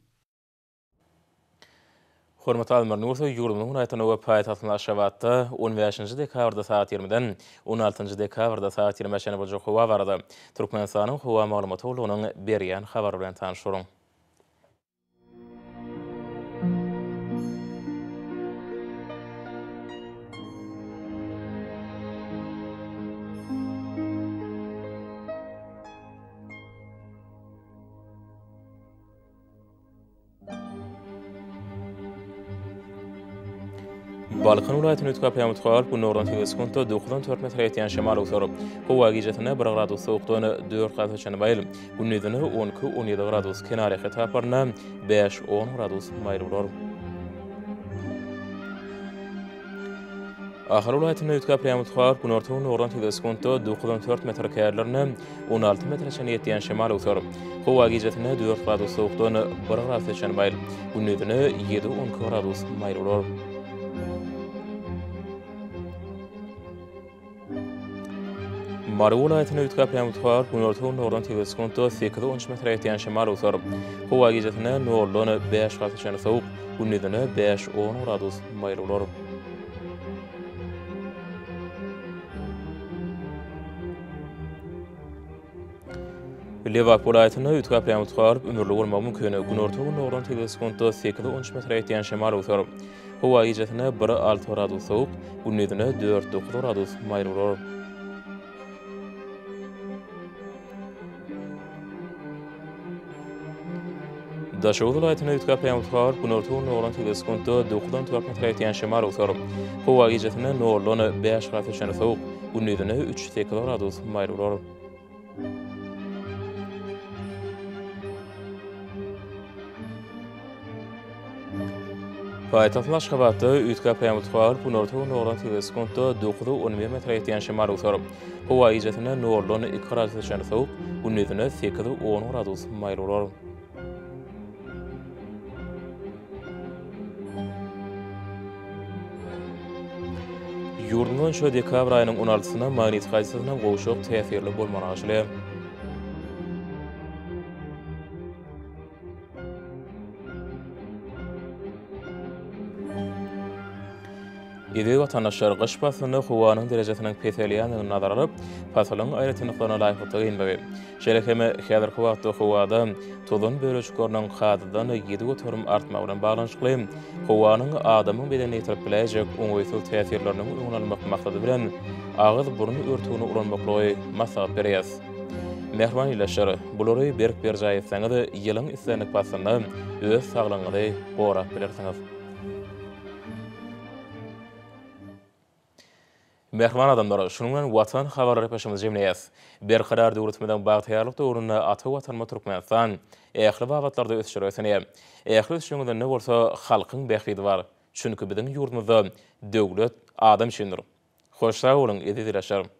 Hormatly alymlar, indi bolsa ýurdumyzyň welaýatlarynda we paýtagtymyz Aşgabatda on bäşinji dekabrda sagat ýigrimiden on altynjy dekabrda sagat ýigrimä çenli boljak howa barada Türkmenistanyň Howa maglumat gullugynyň berýän habary bilen tanyş boluň. Balkan welaýatyny üýtgäp ýaňy tutup, günordan 8 sekuntda 9-4 metre ýetýän şemal öwser. Howa gijesine 1 gradus sowukdan 4 gradusa çenli maýyl, gündizine 12-17 gradus, kenarýaka etraplarynda 5-10 gradus maýyl bolar. Ahal welaýatynda üýtgäp ýaňy tutup, günorta-gündogardan 8 sekuntda 9-4 metr kärlerinde 16 metre çenli ýetýän şemal öwser. Howa gijesine 4 gradus sowukdan 1 gradusa çenli maýyl, gündizine 7-12 gradus maýyl bolar. Mary welaýatynda üýtgäp ýaňy tutup, günorta-gündogardan 8 sekuntda 8-13 metre ýetýän şemal öwser. Howa gijesine noldan 5 gradusa çenli sowuk, gündizine 5-10 gradus maýyl bolar. Lebap welaýatynda üýtgäp ýaňy tutup, ümürli bolmagy mümkin. Günorta-gündogardan 8 sekuntda 8-13 metre ýetýän şemal öwser. Howa gijesine bir-alty gradus sowuk, gündizine dört-dokuz gradus maýyl bolar. Daşoguz welaýatynda üýtgäp ýaňy tutup, günorta-gündogardan 8 sekuntda 9-14 metre ýetýän şemal öwser. Howa gijesine noldan 5 gradusa çenli sowuk, gündizine 3-8 gradus maýyl bolar. Paýtagtymyz Aşgabatda üýtgäp ýaňy tutup, günorta-gündogardan 8 sekuntda 9-11 metre ýetýän şemal öwser. Howa gijesine noldan 2 gradusa çenli sowuk, gündizine 8-10 gradus maýyl bolar. Ýurdumyz boýunça dekabr aýynyň on altysyna magnit hadysasynyň gowşak täsirli bolmagyna garaşylýar. Eziz watandaşlar, gyş paslynda howanyň derejesiniň peselýändigini nazara alyp, pasylyň aýratynlyklaryna laýyklykda geýinmegi, şeýle hem häzirki wagtda howada tozan bölejikleriniň kadadan 7% artmagy bilen baglanyşykly howanyň adamyň bedenine ýetirip biläýjek oňaýsyz täsirleriniň öňüni almak maksady bilen, agyz-burun örtügini ulanmaklygy maslahat berýäris. Mähriban ildeşler, bulary berk berjaý etseňiz, ýylyň islendik paslynda öz saglygyňyzy gorap bilersiňiz. Mähriban adamlar, şunuň bilen Watan habarlar gepleşigimizi jemleýäs. Berkarar döwletimiziň bagtyýarlyk döwründe ata Watanymyz Türkmenistan ähli babatlarda ösüşlere ösenýär. Ähli ösüşiň özünde bolsa halkyň bähbidi bar. Çünki biziň ýurdumyzda döwlet adam üçindir. Hoş sag boluň, eziz ildeşler!